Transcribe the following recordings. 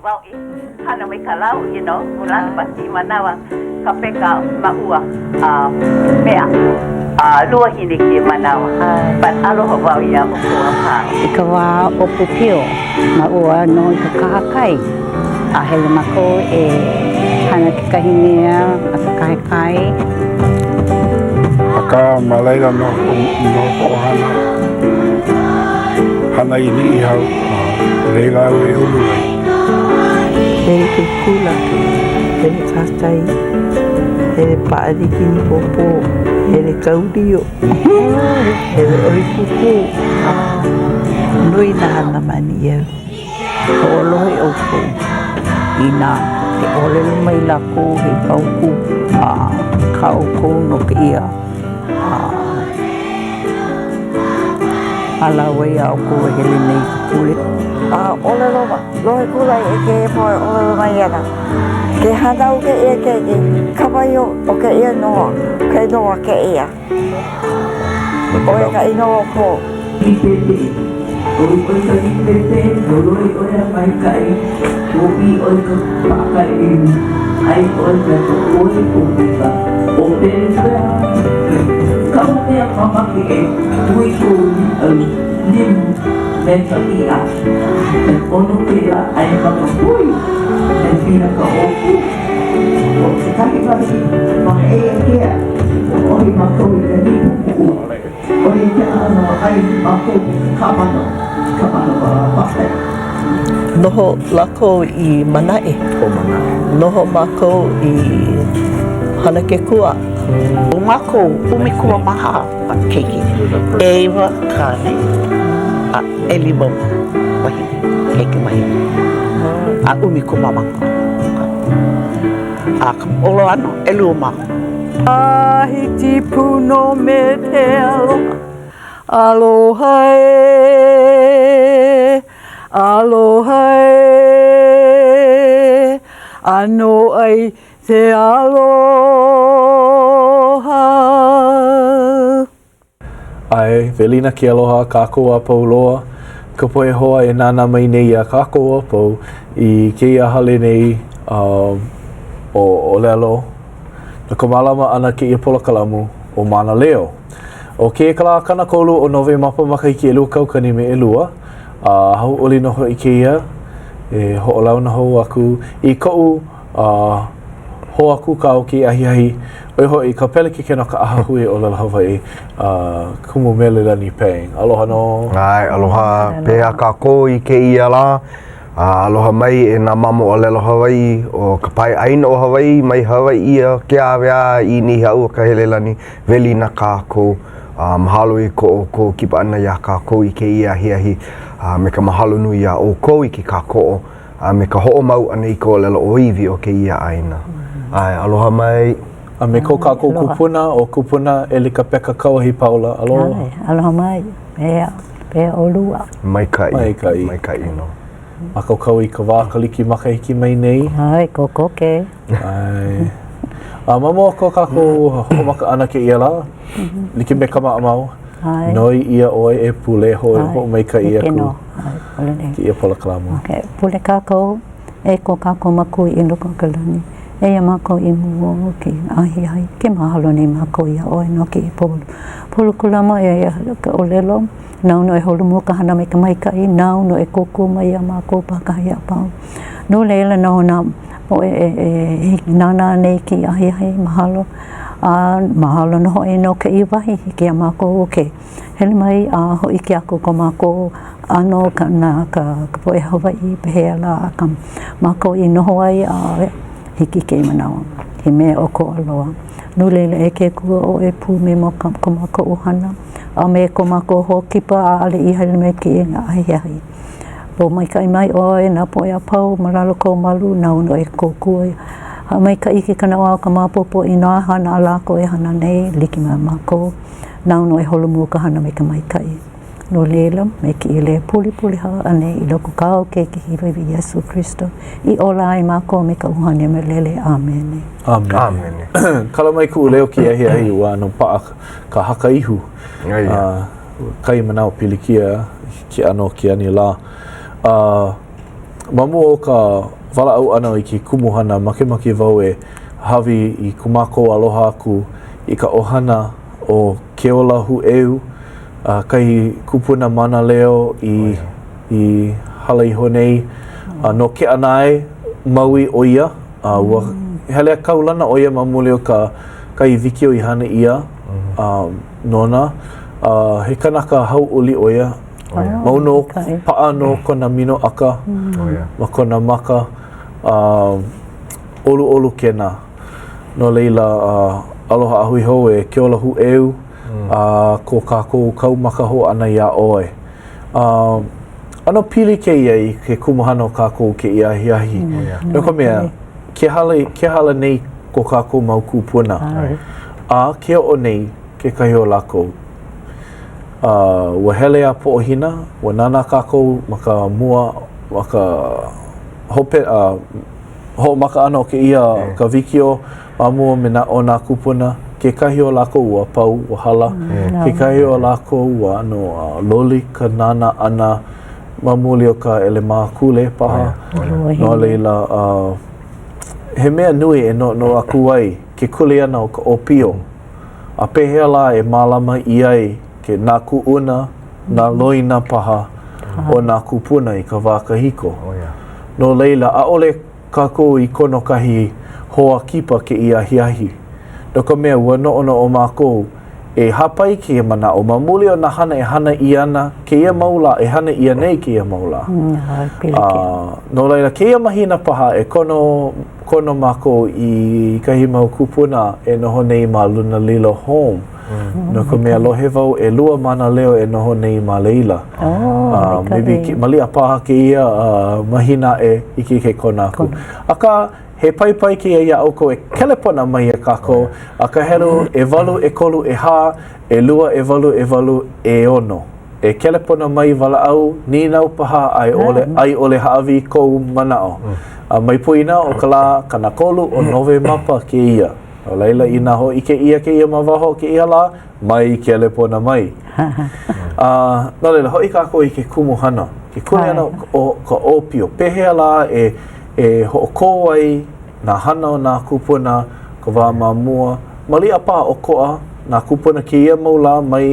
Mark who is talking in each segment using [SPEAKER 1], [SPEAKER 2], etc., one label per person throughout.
[SPEAKER 1] Wau i hana me ka lau, you know, ulana ma kēia manawa ka peka ma ua a mea a luahine kēia manawa. But aloha wau iā ʻoukou a pau.
[SPEAKER 2] I ka wā ʻōpiopio, ma ua nō i ka kahakai, a hele mākou e hana kekahi mea ma ka kahakai.
[SPEAKER 3] Akā, ma laila nō koʻu ʻohana hana i Niʻihau, a laila au e ulu ai.
[SPEAKER 4] Hele ke kula, hele kahakai, hele pāʻani kinipōpō, hele kau lio, hele ʻoi pūpū. Nui nā hana ma Niʻihau.
[SPEAKER 5] Hoʻolohe ʻoukou inā e ʻōlelo mai lākou he paukū a kā ʻoukou no kēia hālāwai a ʻoukou e hele nei i ka pule.
[SPEAKER 6] A ʻōlelo lohe kula i kēia poʻe ʻōlelo mai ana, Ke hānau kēia keiki, kapa ʻia o kēia inoa, ke inoa kēia. ʻO ia ka inoa o ko.
[SPEAKER 4] Lipete. ʻOi ʻoe ka lipete, holoi ʻoe a maikaʻi, ʻōʻī ʻoe ka paʻakai ʻeliu, ʻai ʻoe me ka poi o ka ʻōpelu Kaʻu mea mamake e hui kou līʻau limu me ka iʻa. He ʻono kēlā ʻai ma ka poi me pila ka ʻōpū. ʻO kekahi wahi ma Heʻeia ʻohi mākou i ka nipu puʻu. ʻO ia ke ʻano ʻai mākou me ka kamano, ka manawa paʻakai.
[SPEAKER 7] Noho lākou i Manaʻe.
[SPEAKER 8] ʻO Manaʻe.
[SPEAKER 7] Noho mākou i Hanakekua.
[SPEAKER 5] ʻO mākou, 14 keiki, ʻeiwa kāne a ʻelima wahine, keiki wahine, a 15. A ka ʻOloano, ʻelua mākou.
[SPEAKER 4] Tahiti pū nō me te aloha, aloha ē, aloha ē, ʻano ai te aloha.
[SPEAKER 8] ʻAe, welina ke aloha a kākou a pau loa, ka poʻe hoa e nānā mai nei iā kākou a pau i kēia hale nei um, ʻo ʻŌlelo, no ka mālama ʻana kēia polokalamu ʻo Mānaleo. ʻO kēia ka lā 30 o Nowemapa makahiki 2002, a hauʻoli nō hoʻi kēia e hoʻolauna hou aku i koʻu uh, hoa kūkā o kēia ahiahi, ʻo ia hoʻi ka pelekikena o ka ʻAhahui ʻŌlelo Hawaiʻi, uh, Kumu Melelani Pang. Aloha nō.
[SPEAKER 9] ʻAe, aloha. Pehea kākou i kēia lā? A aloha mai e nā mamo ʻōlelo Hawaiʻi o ka pae ʻāina o Hawaiʻi, mai Hawaiʻi a Keawe a i Niʻihau o Kahelelani, welina kākou. A mahalo i ko ʻoukou kipa ʻana iā kākou i kēia ahiahi, a me ka mahalo nui iā ʻoukou i ke kākoʻo a me ka hoʻomau ʻana i ka ʻōlelo ʻōiwi o kēia ʻāina. ʻAe, aloha mai.
[SPEAKER 8] A me ko kākou kupuna, ʻo Kupuna ʻElikapeka Kauahi Paula, aloha.
[SPEAKER 2] ʻAe, aloha mai. Pehea, pehea ʻolua?
[SPEAKER 9] Maikaʻi.
[SPEAKER 8] Maikaʻi.
[SPEAKER 9] Maikaʻi nō.
[SPEAKER 8] Mākaukau i ka wā Kaliki Makahiki mai nei.
[SPEAKER 2] ʻAe, kokoke.
[SPEAKER 8] ʻAe. A ma mua o ko kākou hoʻomaka ʻana kēia lā, like me ka maʻamau,
[SPEAKER 2] ʻAe.
[SPEAKER 8] noi ʻia ʻoe e pule, hoʻomaikaʻi
[SPEAKER 2] Hiki
[SPEAKER 8] aku.
[SPEAKER 2] nō. ʻAe, pule nei.
[SPEAKER 8] Kēia polokalamu.
[SPEAKER 2] Okay. Pule kākou e ko kākou Makua i loko o ka lani. Eia mākou i mua o kēia ahiahi, ke mahalo nei mākou iā ʻoe no kēia polokalamu e ka ʻōlelo. Nāu nō e holomua ka hana me ka maikaʻi, nāu nō e kōkua mai iā mākou pākahi a pau. No laila no nā poʻe e nānā nei i kēia ahiahi, mahalo. A mahalo nō hoʻi no kēia wahi, hiki iā mākou ke hele mai a hōʻike aku ko mākou ʻano ka na ka poʻe Hawaiʻi pehea lā ka mākou i noho ai a hiki i kēia manawa. He mea ʻokoʻa loa. No laila, e ke Akua ʻoe pū me ko mākou ʻohana a me ko mākou hoa kipa ʻaʻole i hele mai kēia ahiahi. Pōmaikaʻi mai ʻoe nā poʻe a pau ma lalo kou malu, nāu nō e kōkua. Hoʻomaikaʻi ke ka naʻauao ka maopopo i nā hana a lākou e hana nei, like me mākou. Nāu nō e holomua ka hana me ka maikaʻi. No laila, me kēia leo pulipuli haʻahaʻa nei i loko kāu Keiki hiwahiwa Iesū Kristo, i ola ai mākou me ka ʻUhane Hemolele. ʻĀmene.
[SPEAKER 8] ʻĀmene. Kala mai kuʻu leo kēia ahiahi ua ʻano paʻa ka haka ihu. A kahi manawa pilikia ke ʻano o ke anilā. A. Ma mua o ka walaʻau ʻana i ke kumuhana, makemake wau e hāʻawi i ko mākou aloha aku i ka ʻohana o Keola Hūʻeu, kahi kupuna mānaleo i i hala iho nei. No Keʻanae, Maui ʻo ia. Ua hele a kaulana ʻo ia ma muli o ka kahi wikiō i hana ʻia nona. He kanaka hauʻoli ʻo ia. Mau nō, paʻa nō kona minoʻaka ma kona maka. ʻOluʻolu kēnā. No laila, aloha a hui hou e Keola Hūʻeu a ko kākou kaumaka hou ʻana iā ʻoe. ʻAno pili kēia i ke kumuhana o kākou kēia ahiahi. No ka mea, ke hala, ke hala nei ko kākou mau kūpuna. A ke oʻo nei kekahi o lākou. Uh, ua hele a poʻohina, ua nānā kākou ma ka mua, ma ka hope, uh, hoʻomaka ʻana o kēia ka wikiō ma mua me nā, o nā kūpuna, kekahi o lākou ua pau, ua hala, mm. kekahi o lākou ua ʻano uh, loli ka nānā ʻana ma muli o ka ʻelemākule paha. No laila, uh, he mea nui e noʻonoʻo aku ai ke kuleana o ka ʻōpio. A pehea lā e mālama ʻia ai ke nā kuʻuna, nā loina paha o nā kūpuna i ka wā kahiko. No laila, ʻaʻole kākou i kono kahi hoa kipa kēia ahiahi, no ka mea, ua noʻonoʻo mākou e hāpai kēia manaʻo ma muli o nā hana e hana ʻia ana kēia mau lā, e hana ʻia nei kēia mau lā. A, no laila, kēia mahina paha e kono Kono mākou i kahi mau kūpuna e noho nei ma Lunalilo Home. Mm. No ka mea, lohe wau ʻelua mānaleo e noho nei ma laila.
[SPEAKER 2] Oh,
[SPEAKER 8] uh, maybe, maliʻa paha kēia uh, mahina aʻe hiki ke kono aku. Akā, he paipai kēia iā ʻoukou e kelepona mai iā kākou a ka helu ʻewalu ʻekolu ʻehā ʻelua ʻewalu ʻewalu ʻeono. E kelepona mai walaʻau, nīnau paha a i ʻole, a i ʻole hāʻawi i kou manaʻo. A mai poina ʻo ka lā 30 o Nowemapa kēia. No laila, inā hōʻike ʻia kēia ma waho o kēia lā, mai kelepona mai. A no laila, hoʻi kākou i ke kumuhana, ke kuleana o ka ʻōpio. Pehea lā e, e hoʻokō ai nā hana o nā kūpuna, ka wā ma mua. Maliʻa paha ʻokoʻa nā kūpuna kēia mau lā mai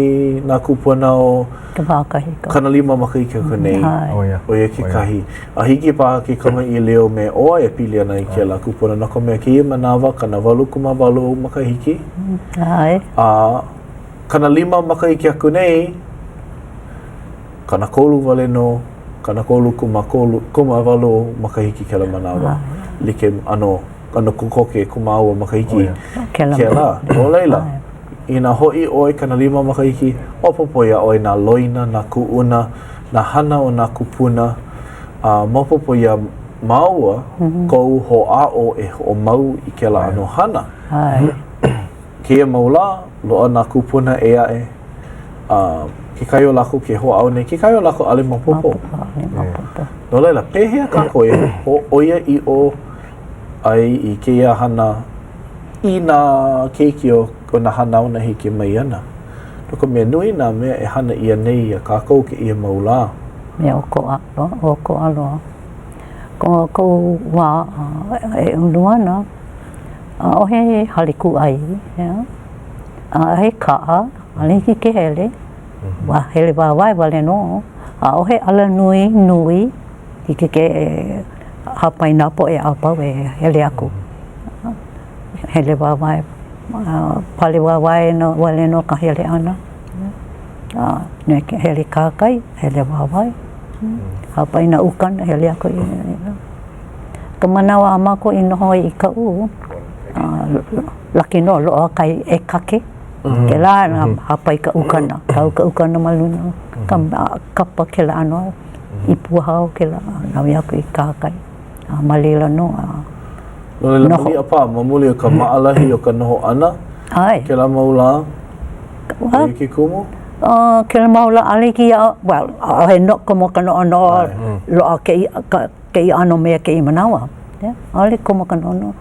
[SPEAKER 8] nā kūpuna o
[SPEAKER 2] Ka wā kahiko.
[SPEAKER 8] 50 makahiki aku nei.
[SPEAKER 2] ʻAe.
[SPEAKER 9] ʻO ia.
[SPEAKER 8] ʻO ia kekahi. A hiki paha ke kamaʻilio me ʻoe e pili ana i kēlā kūpuna no ka mea kēia manawa 88 makahiki.
[SPEAKER 2] ʻAe.
[SPEAKER 8] A 50 makahiki aku nei, 30 wale nō, 30 kūmākolu, kūmāwalu makahiki kēlā manawa. Like ʻano, ʻano kokoke ko māua makahiki kēlā. No laila, inā hoʻi ʻoe 50 makahiki, maopopo iā ʻoe nā loina, nā kuʻuna, nā hana o nā kūpuna, a maopopo iā māua kou hoʻāʻo e hoʻomau i kēlā ʻano hana. Kēia mau lā, loaʻa nā kūpuna ʻē aʻe, a kekahi o lākou ke hoʻāʻo nei, kekahi o lākou ʻaʻole maopopo.
[SPEAKER 2] Maopopo.
[SPEAKER 8] No laila, pehea kākou e hōʻoiaʻiʻo ai i kēia hana i nā keiki o, o nā hanauna hiki mai ana? No ka mea, nui nā mea e hana ʻia nei iā kākou kēia mau lā.
[SPEAKER 2] Mea ʻokoʻa loa, ʻokoʻa loa. Ko koʻu wā e ulu ana, ʻaʻohe hale kūʻai, ʻaʻohe kaʻa, ʻaʻole hiki ke hele, ua hele wāwae wale nō. ʻAʻohe alanui nui, hiki ke hāpai nā poʻe a pau e hele aku. Hele wāwae, pale wāwae wale nō ka hele ʻana. A hele kahakai, hele wāwae. Hāpai nā ukana, hele aku i Ka manawa a mākou i noho ai i Kaʻū, laki nō, loaʻa kahi ʻekake, kēlā hāpai ka ukana, kau ka ukana ma luna, kapa kēlā ʻano ipu hao kēlā, lawe aku i kahakai, a ma laila nō a
[SPEAKER 8] No laila, maliʻa paha, ma muli o ka maʻalahi o ka noho ʻana,
[SPEAKER 2] ʻAe.
[SPEAKER 8] kēlā mau lā, ʻo ia ke kumu?
[SPEAKER 2] Kēlā mau lā, ʻaʻole hiki iaʻu, well, ʻaʻohe no, komo ka noʻonoʻo, loaʻa kēia, ka kēia ʻano mea kēia manawa. ʻAʻole komo ka noʻonoʻo.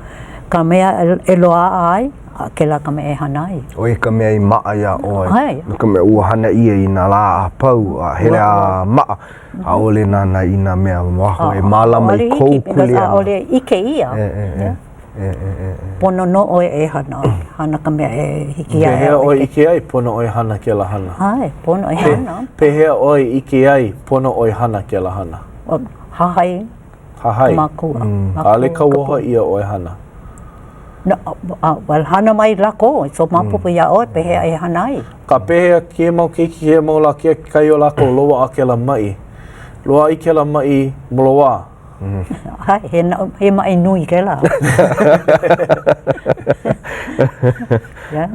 [SPEAKER 2] Ka mea e loaʻa ai. A kēlā ka mea e hana ai.
[SPEAKER 9] ʻO ia ka mea i maʻa iā ʻoe.
[SPEAKER 2] ʻAe.
[SPEAKER 9] No ka mea, ua hana ʻia i nā lā a pau, a hele a maʻa, ʻaʻole nānā i nā mea ma waho e mālama i kou kuleana.
[SPEAKER 2] ʻAʻole ʻike ʻia.
[SPEAKER 9] E, e, e. E, e, e, e.
[SPEAKER 2] Pono nō ʻoe e hana, hana ka mea e hiki iā
[SPEAKER 8] Pehea ʻoe ʻike ai pono ʻoe hana kēlā hana?
[SPEAKER 2] ʻAe, pono e hana.
[SPEAKER 8] Pehea ʻoe ʻike ai pono ʻoe hana kēlā hana?
[SPEAKER 2] Hahai.
[SPEAKER 8] Hahai.
[SPEAKER 2] Makua.
[SPEAKER 8] ʻAʻole kauoha ʻia ʻoe hana.
[SPEAKER 2] No, well, hana mai lākou, so maopopo iā ʻoe pehea e hana ai.
[SPEAKER 8] Ka pehea kēia mau keiki kēia mau lā kekahi o lākou loaʻa kēlā maʻi. Loaʻa i kēlā maʻi moloā.
[SPEAKER 2] ʻAe, he, he maʻi nui kēlā. yeah.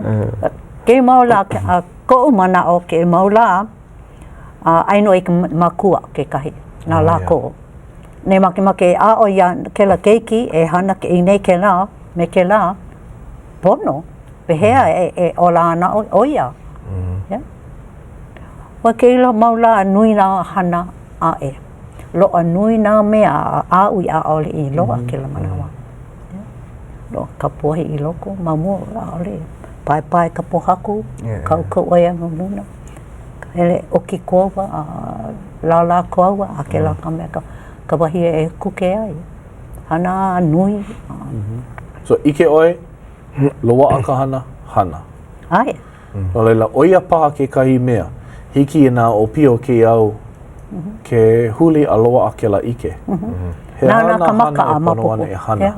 [SPEAKER 2] Kēia mau lā, koʻu manaʻo kēia mau lā, a ʻai nō i ka makua kekahi, na lākou. Ne makemake e aʻo iā kēlā keiki e hana i nei kēlā me kēlā, pono, pehea e, e ola ana ʻo ia. Mm. Yeah. Ua kēia mau lā nui nā hana aʻe. Loaʻa nui nā mea aʻu i ʻaʻole i loaʻa mm. kēlā manawa. Yeah. Loaʻa ka puahi i loko, ma mua ʻaʻole. Paepae ka pōhaku, yeah. kaukau ʻoe ma luna. Hele ʻoki kōwa a lālā kōwa a kēlā ka mea ka, ka wahi e kuke ai. Hana nui.
[SPEAKER 8] So ʻike ʻoe, loaʻa ka hana, hana.
[SPEAKER 2] ʻAe.
[SPEAKER 8] No laila, ʻo ia paha kekahi mea, hiki i nā ʻōpio o kēia au ke huli a loaʻa kēlā ʻike. He aha
[SPEAKER 2] Nānā
[SPEAKER 8] nā
[SPEAKER 2] ka maka
[SPEAKER 8] hana
[SPEAKER 2] a
[SPEAKER 8] e pono
[SPEAKER 2] maopopo.
[SPEAKER 8] ana e hana?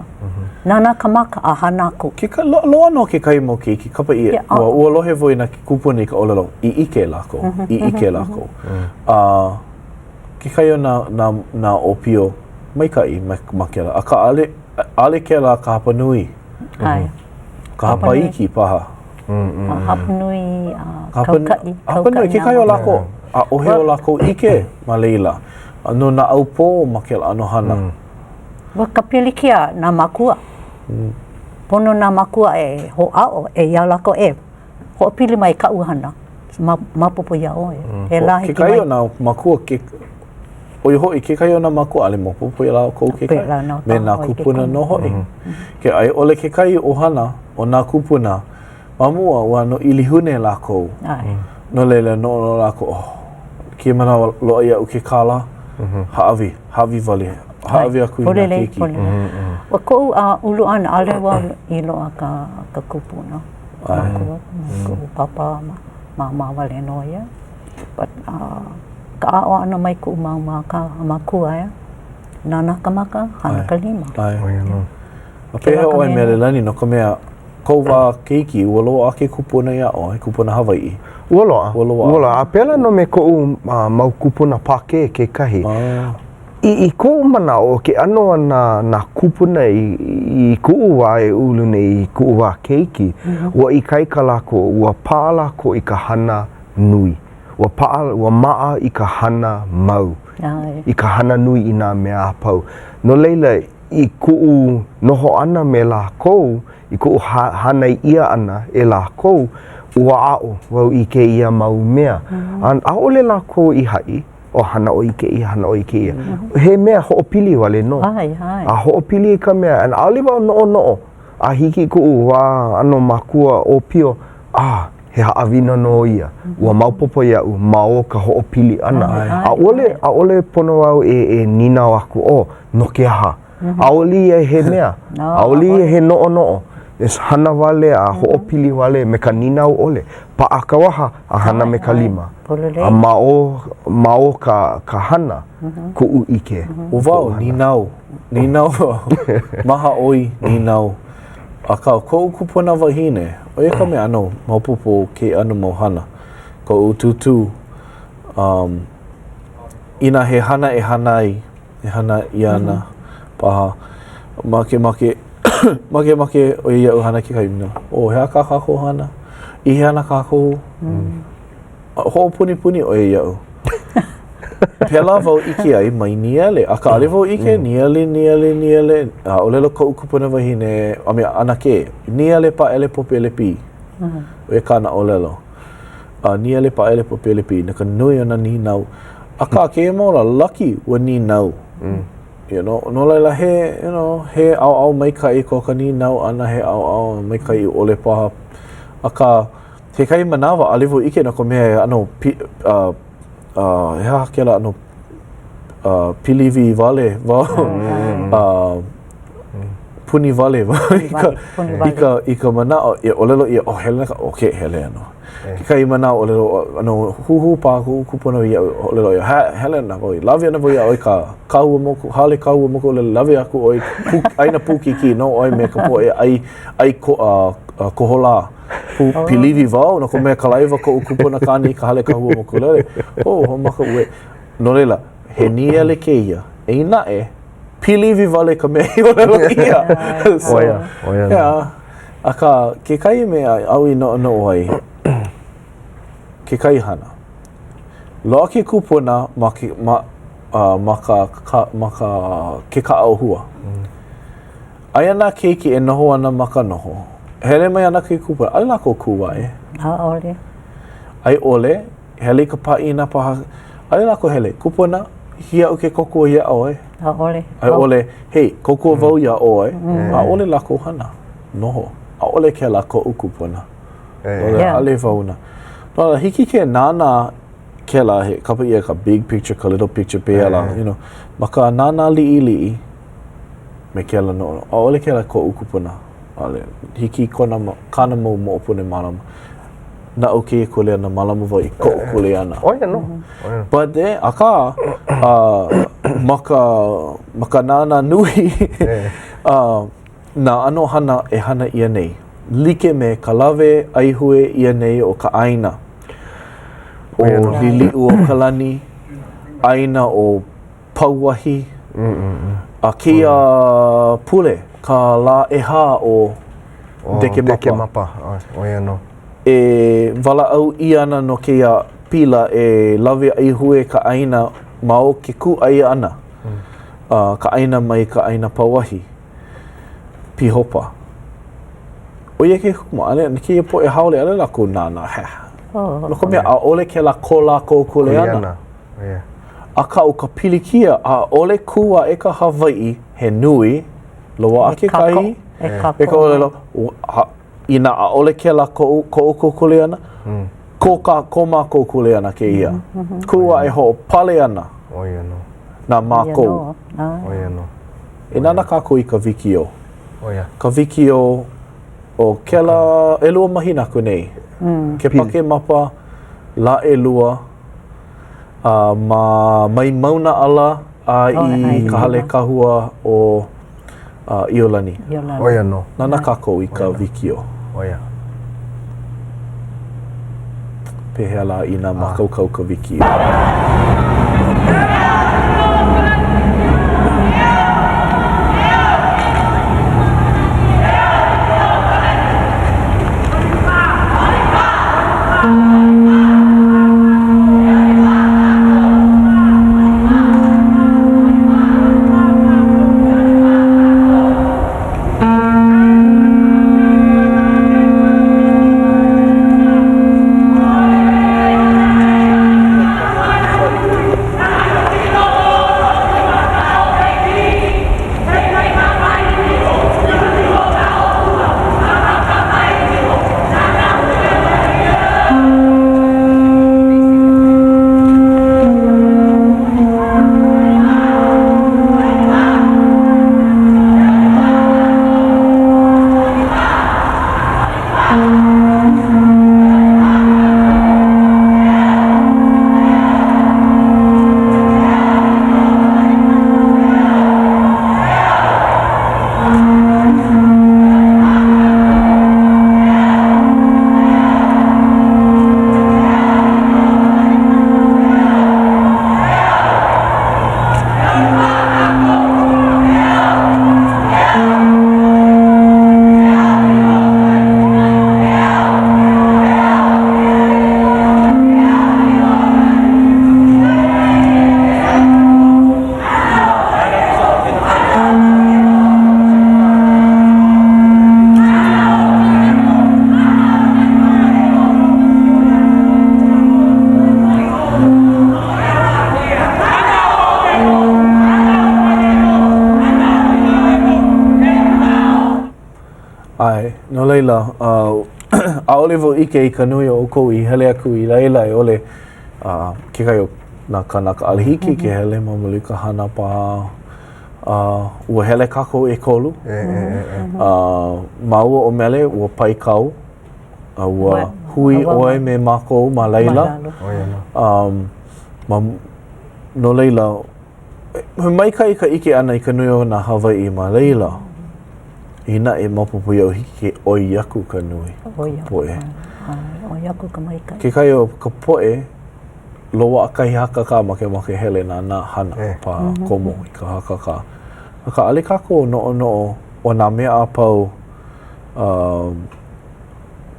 [SPEAKER 2] Nānā ka maka a hana aku.
[SPEAKER 8] Ke, loa nō kekahi mau keiki, kapa ʻia,
[SPEAKER 2] Yeah,
[SPEAKER 8] ua, ua lohe wau i nā kūpuna i ka ʻōlelo, i ʻike lākou, i ʻike lākou. A kekahi o nā, nā, nā ʻōpio maikaʻi ma, ma kēlā, akā ʻaʻole, ʻaʻole kēlā ka hapa nui.
[SPEAKER 2] ʻAe.
[SPEAKER 8] Ka hapa iki paha.
[SPEAKER 2] Hapanui, kaukaʻi.
[SPEAKER 8] Hapanui, kekahi o lākou, ʻaʻohe o lākou ʻike ma laila. No naʻaupō ma kēlā ʻano hana.
[SPEAKER 2] Ua ka pilikia nā mākua. Pono nā mākua e hoʻāʻo e iā lākou e hoʻopili mai kaʻu hana. Maopopo iā ʻoe. He lā hiki mai.
[SPEAKER 8] Kekahi o nā mākua, ke, ʻo ia hoʻi, kekahi o nā mākua, ʻaʻole maopopo iā lākou kekahi. Me nā kūpuna nō hoʻi. Ke a i ʻole kekahi ʻohana o nā kūpuna, ma mua, ua ʻano ʻilihune lākou. No laila, noʻonoʻo lākou, oh, kēia manawa loaʻa iaʻu ke kālā, hāʻawi, hāʻawi wale, hāʻawi aku i nā keiki.
[SPEAKER 2] ʻO koʻu ulu ʻana, ʻaʻole wau i loaʻa ka, ka kupuna. Makua, koʻu papa, māmā wale nō ia. But, ka aʻo ʻana mai kuʻu mau māka, makua, ʻeā. Nānā ka maka, hana ka lima.
[SPEAKER 8] ʻAe. A pehea ʻoe Melelani, no ka mea, kou wā keiki, ua loaʻa ke kupuna iā ʻoe, kupuna Hawaiʻi?
[SPEAKER 9] Ua loaʻa.
[SPEAKER 8] Ua loaʻa.
[SPEAKER 9] Ua loaʻa. A pēlā nō me koʻu uh, mau kūpuna Pākē kekahi.
[SPEAKER 8] Ah.
[SPEAKER 9] I, i koʻu manaʻo, ʻo ke ʻano a nā, nā kūpuna i, i kuʻu wā e ulu nei, i kuʻu wā keiki, mm -hmm. ua ikaika lākou, ua paʻa lākou i ka hana nui. Ua paʻa, ua maʻa i ka hana mau, i ka hana nui i nā mea a pau. No laila, i kuʻu noho ʻana me lākou, i kuʻu hānai ʻia ʻana e lākou, ua aʻo wau i kēia mau mea. A ʻaʻole lākou i haʻi, o hana ʻoe i kēia, hana ʻoe i kēia. He mea hoʻopili wale nō. A hoʻopili i ka mea, and ʻaʻole wau noʻonoʻo a hiki i kuʻu wā ʻano makua ʻōpio, ah, he haʻawina nō ia. Ua maopopo iaʻu ma o ka hoʻopili ʻana. ʻAʻole, ʻaʻole pono au e, e nīnau aku, oh, no ke aha? ʻAʻole ia he mea. ʻAʻole ia he noʻonoʻo. It's hana wale a hoʻopili wale me ka nīnau ʻole. Paʻa ka waha a hana me ka lima. A ma o, ma o ka, ka hana, kuʻu ʻike.
[SPEAKER 8] ʻO wau, nīnau. Nīnau wau. Mahaʻoi, nīnau. Akā, koʻu kupuna wahine, ʻo ia ka mea ʻano maopopo ke ʻano mau hana. Koʻu tūtū, um, inā he hana e hana ai, e hana ʻia ana paha, makemake, makemake ʻo ia iaʻu hana kekahi mea. Oh, he aha kā kākou hana? I hea ana kākou? Mm. Hoʻopunipuni ʻo ia iaʻu. Pēlā wau ʻike ai mai nīele. Akā, ʻaʻole wau ʻike, mm. nīele, nīele, nīele. A ʻōlelo koʻu kupuna wahine, a me ʻanakē, nīele pāʻele pōpele pī. Mm. ʻO ia kāna ʻōlelo. A nīele pāʻele pōpele pī, no ka nui o nā nīnau. Akā, kēia mau lā, lucky ua nīnau. Mm. You know, no laila he, you know, he ʻaoʻao maikaʻi ko ka nīnau ʻana, he ʻaoʻao maikaʻi ʻole paha. Akā, kekahi manawa, ʻaʻole wau ʻike no ka mea he ʻano pi, uh, uh, he aha kēlā ʻano uh, piliwi wale wau. Uh, puni wale wau i ka, i ka, i ka manaʻo, e ʻōlelo ʻia, oh, hele ka, okay, hele ana. Kekahi manawa ʻōlelo, ʻano huhū paha kuʻu kupuna iaʻu, ʻōlelo ʻia, ha, hele ana wau, lawe ana wau iā ʻoe i ka kahua moku, hale kahua mokulele, lawe aku ʻoe, pū, ʻaina Pūkīkī, noho ʻoe me ka poʻe ʻai, ʻai ko, uh, koholā. Pū, piliwi wau, no ka mea kalaiwa koʻu kupuna kāne i ka hale kahua mokulele. Oh, hoʻomaka uē. No laila, he nīele kēia. Eia naʻe, piliwi wale ka mea i ʻōlelo ʻia. So,
[SPEAKER 9] ʻO ia, ʻo ia.
[SPEAKER 8] Yeah. Akā, kekahi mea aʻu i noʻonoʻo ai, kekahi hana. Loaʻa ke kupuna ma ke, ma, uh, ma ka, ka, ma ka, ke kaʻa ʻōhua. Mm. Aia nā keiki e noho ana ma ka noho. Hele mai ana ke kupuna, ʻaʻole lākou kū aʻe.
[SPEAKER 2] ʻAʻole.
[SPEAKER 8] A i ʻole, hele i ka pāʻina paha, ʻaʻole lākou hele. Kupuna, hiki iaʻu ke kōkua iā ʻoe.
[SPEAKER 2] ʻAʻole.
[SPEAKER 8] A i ʻole, hey, kōkua wau iā ʻoe. ʻAʻole lākou hana. Noho. ʻAʻole kēlā koʻu kupuna. ʻAʻole wau na. No laila, hiki ke nānā kēlā, he kapa ʻia ka big picture, ka little picture, pēia lā, you know. Ma ka nānā liʻiliʻi me kēlā noʻonoʻo, ʻaʻole kēlā koʻu kupuna. ʻAʻole. Hiki i kona, kāna mau moʻopuna e mālama. Naʻu kēia kuleana, mālama wau i koʻu kuleana.
[SPEAKER 9] ʻO ia nō.
[SPEAKER 8] But eh, akā, uh, ma ka, ma ka nānā nui, uh, nā ʻano hana e hana ʻia nei, like me ka lawe ʻaihue ʻia nei o ka ʻāina ʻo Liliʻuokalani, ʻāina ʻo Pauahi, a kēia pule ka lā ʻehā o Dekemapa.
[SPEAKER 9] Dekemapa, ʻo ia nō.
[SPEAKER 8] E walaʻau ʻia ana nō kēia pila e lawe ʻaihue ka ʻāina ma o ke kūʻai ʻana ka ʻāina mai ka ʻāina Pauahi. Pīhopa. ʻO ia ke kumu, ʻaʻole, kēia poʻe haole, ʻaʻole lākou nānā, heh. No ka mea, ʻaʻole kēlā ko lākou kuleana.
[SPEAKER 9] Kuleana.
[SPEAKER 8] Akā, ʻo ka pilikia, ʻaʻole kū aʻe ka Hawaiʻi he nui, loaʻa kekahi, e ka ʻōlelo, inā ʻaʻole kēlā ko, ko ʻoukou kuleana, ko kā, ko mākou kuleana kēia. Kū aʻe hoʻopale ana
[SPEAKER 9] ʻO ia nō.
[SPEAKER 8] na mākou.
[SPEAKER 9] ʻO ia nō.
[SPEAKER 8] E nānā kākou i ka wikiō.
[SPEAKER 9] ʻO ia.
[SPEAKER 8] Ka wikiō o kēlā ʻelua mahina aku nei. Kepakemapa, lā ʻelua, a ma mai Mauna ʻAla a i ka hale kahua o ʻIolani.
[SPEAKER 9] ʻO ia nō.
[SPEAKER 8] Nānā kākou i ka wikiō.
[SPEAKER 9] ʻO ia.
[SPEAKER 8] Pehea lā inā mākaukau ka wikiō? ʻAe, no laila, ʻaʻole wau ʻike i ka nui o ʻoukou i hele aku i laila i ʻole kekahi o nā kānaka ʻaʻole hiki ke hele ma muli o ka hana paha. Ua hele kākou ʻekolu. Māua ʻo Mele, ua paikau, a ua hui ʻoe me mākou ma laila. Ma, no laila, He maikaʻi ka ʻike ʻana i ka nui o nā Hawaiʻi ma laila. Inā e maopopo iaʻu hiki ke ʻoi aku ka nui poʻe.
[SPEAKER 2] ʻOi aku ka maikaʻi.
[SPEAKER 8] Kekahi o ka poʻe, loaʻa kahi hakakā makemake hele nānā hana paha komo i ka hakakā. Akā ʻaʻole kākou noʻonoʻo o nā mea a pau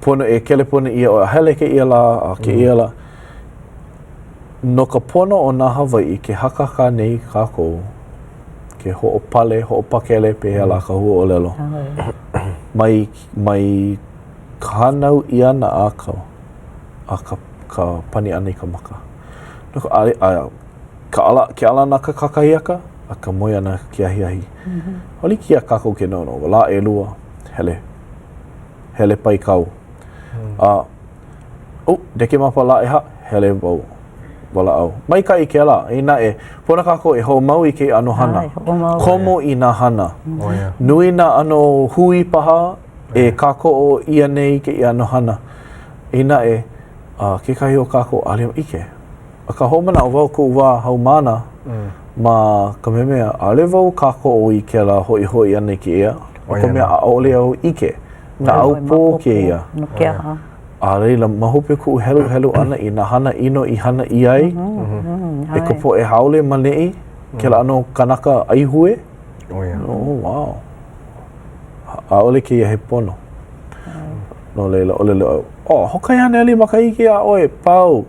[SPEAKER 8] pono e kelepona ʻia ʻoe a hele kēia lā a kēia lā. No ka pono o nā Hawaiʻi ke hakakā nei kākou, ke hoʻopale, hoʻopakele, pehea lā ka huaʻōlelo, mai, mai ka hānau ʻia ʻana a ka, a ka, ka pani ʻana i ka maka. No ka, a, a, ka ala, ke ala ʻana ka kakahiaka, a ka moe ʻana ke ahiahi. ʻAʻole hiki iā kākou ke noʻonoʻo, lā ʻelua, hele, hele paikau. A Oh, Dekemapa lā ʻehā, hele wau walaʻau. Maikaʻi kēlā, eia naʻe, pono kākou e hoʻomau i kēia ʻano hana.
[SPEAKER 2] ʻAe, hoʻomau.
[SPEAKER 8] Komo i nā hana.
[SPEAKER 9] Oh, yeah.
[SPEAKER 8] Nui nā ʻano hui paha e kākoʻo ʻia nei kēia ʻano hana. Eia naʻe, uh, kekahi o kākou ʻaʻole ʻike. Akā hoʻomanaʻo wau koʻu wā haumāna ma Kamehameha, ʻaʻole wau kākoʻo i kēlā hoʻihoʻi ʻana i kēia, no ka mea ʻaʻole au ʻike. Naʻaupō kēia.
[SPEAKER 2] No ke aha?
[SPEAKER 8] A laila, ma hope kuʻu heluhelu ʻana i nā hana ʻino i hana ʻia ai e ka poʻe haole ma neʻi, kēlā ʻano kanaka ʻaihue.
[SPEAKER 9] Oh, yeah.
[SPEAKER 8] Oh, wow. ʻAʻole kēia he pono. No laila, ʻōlelo au, oh, hoʻokahi haneli makahiki iā ʻoe, pau.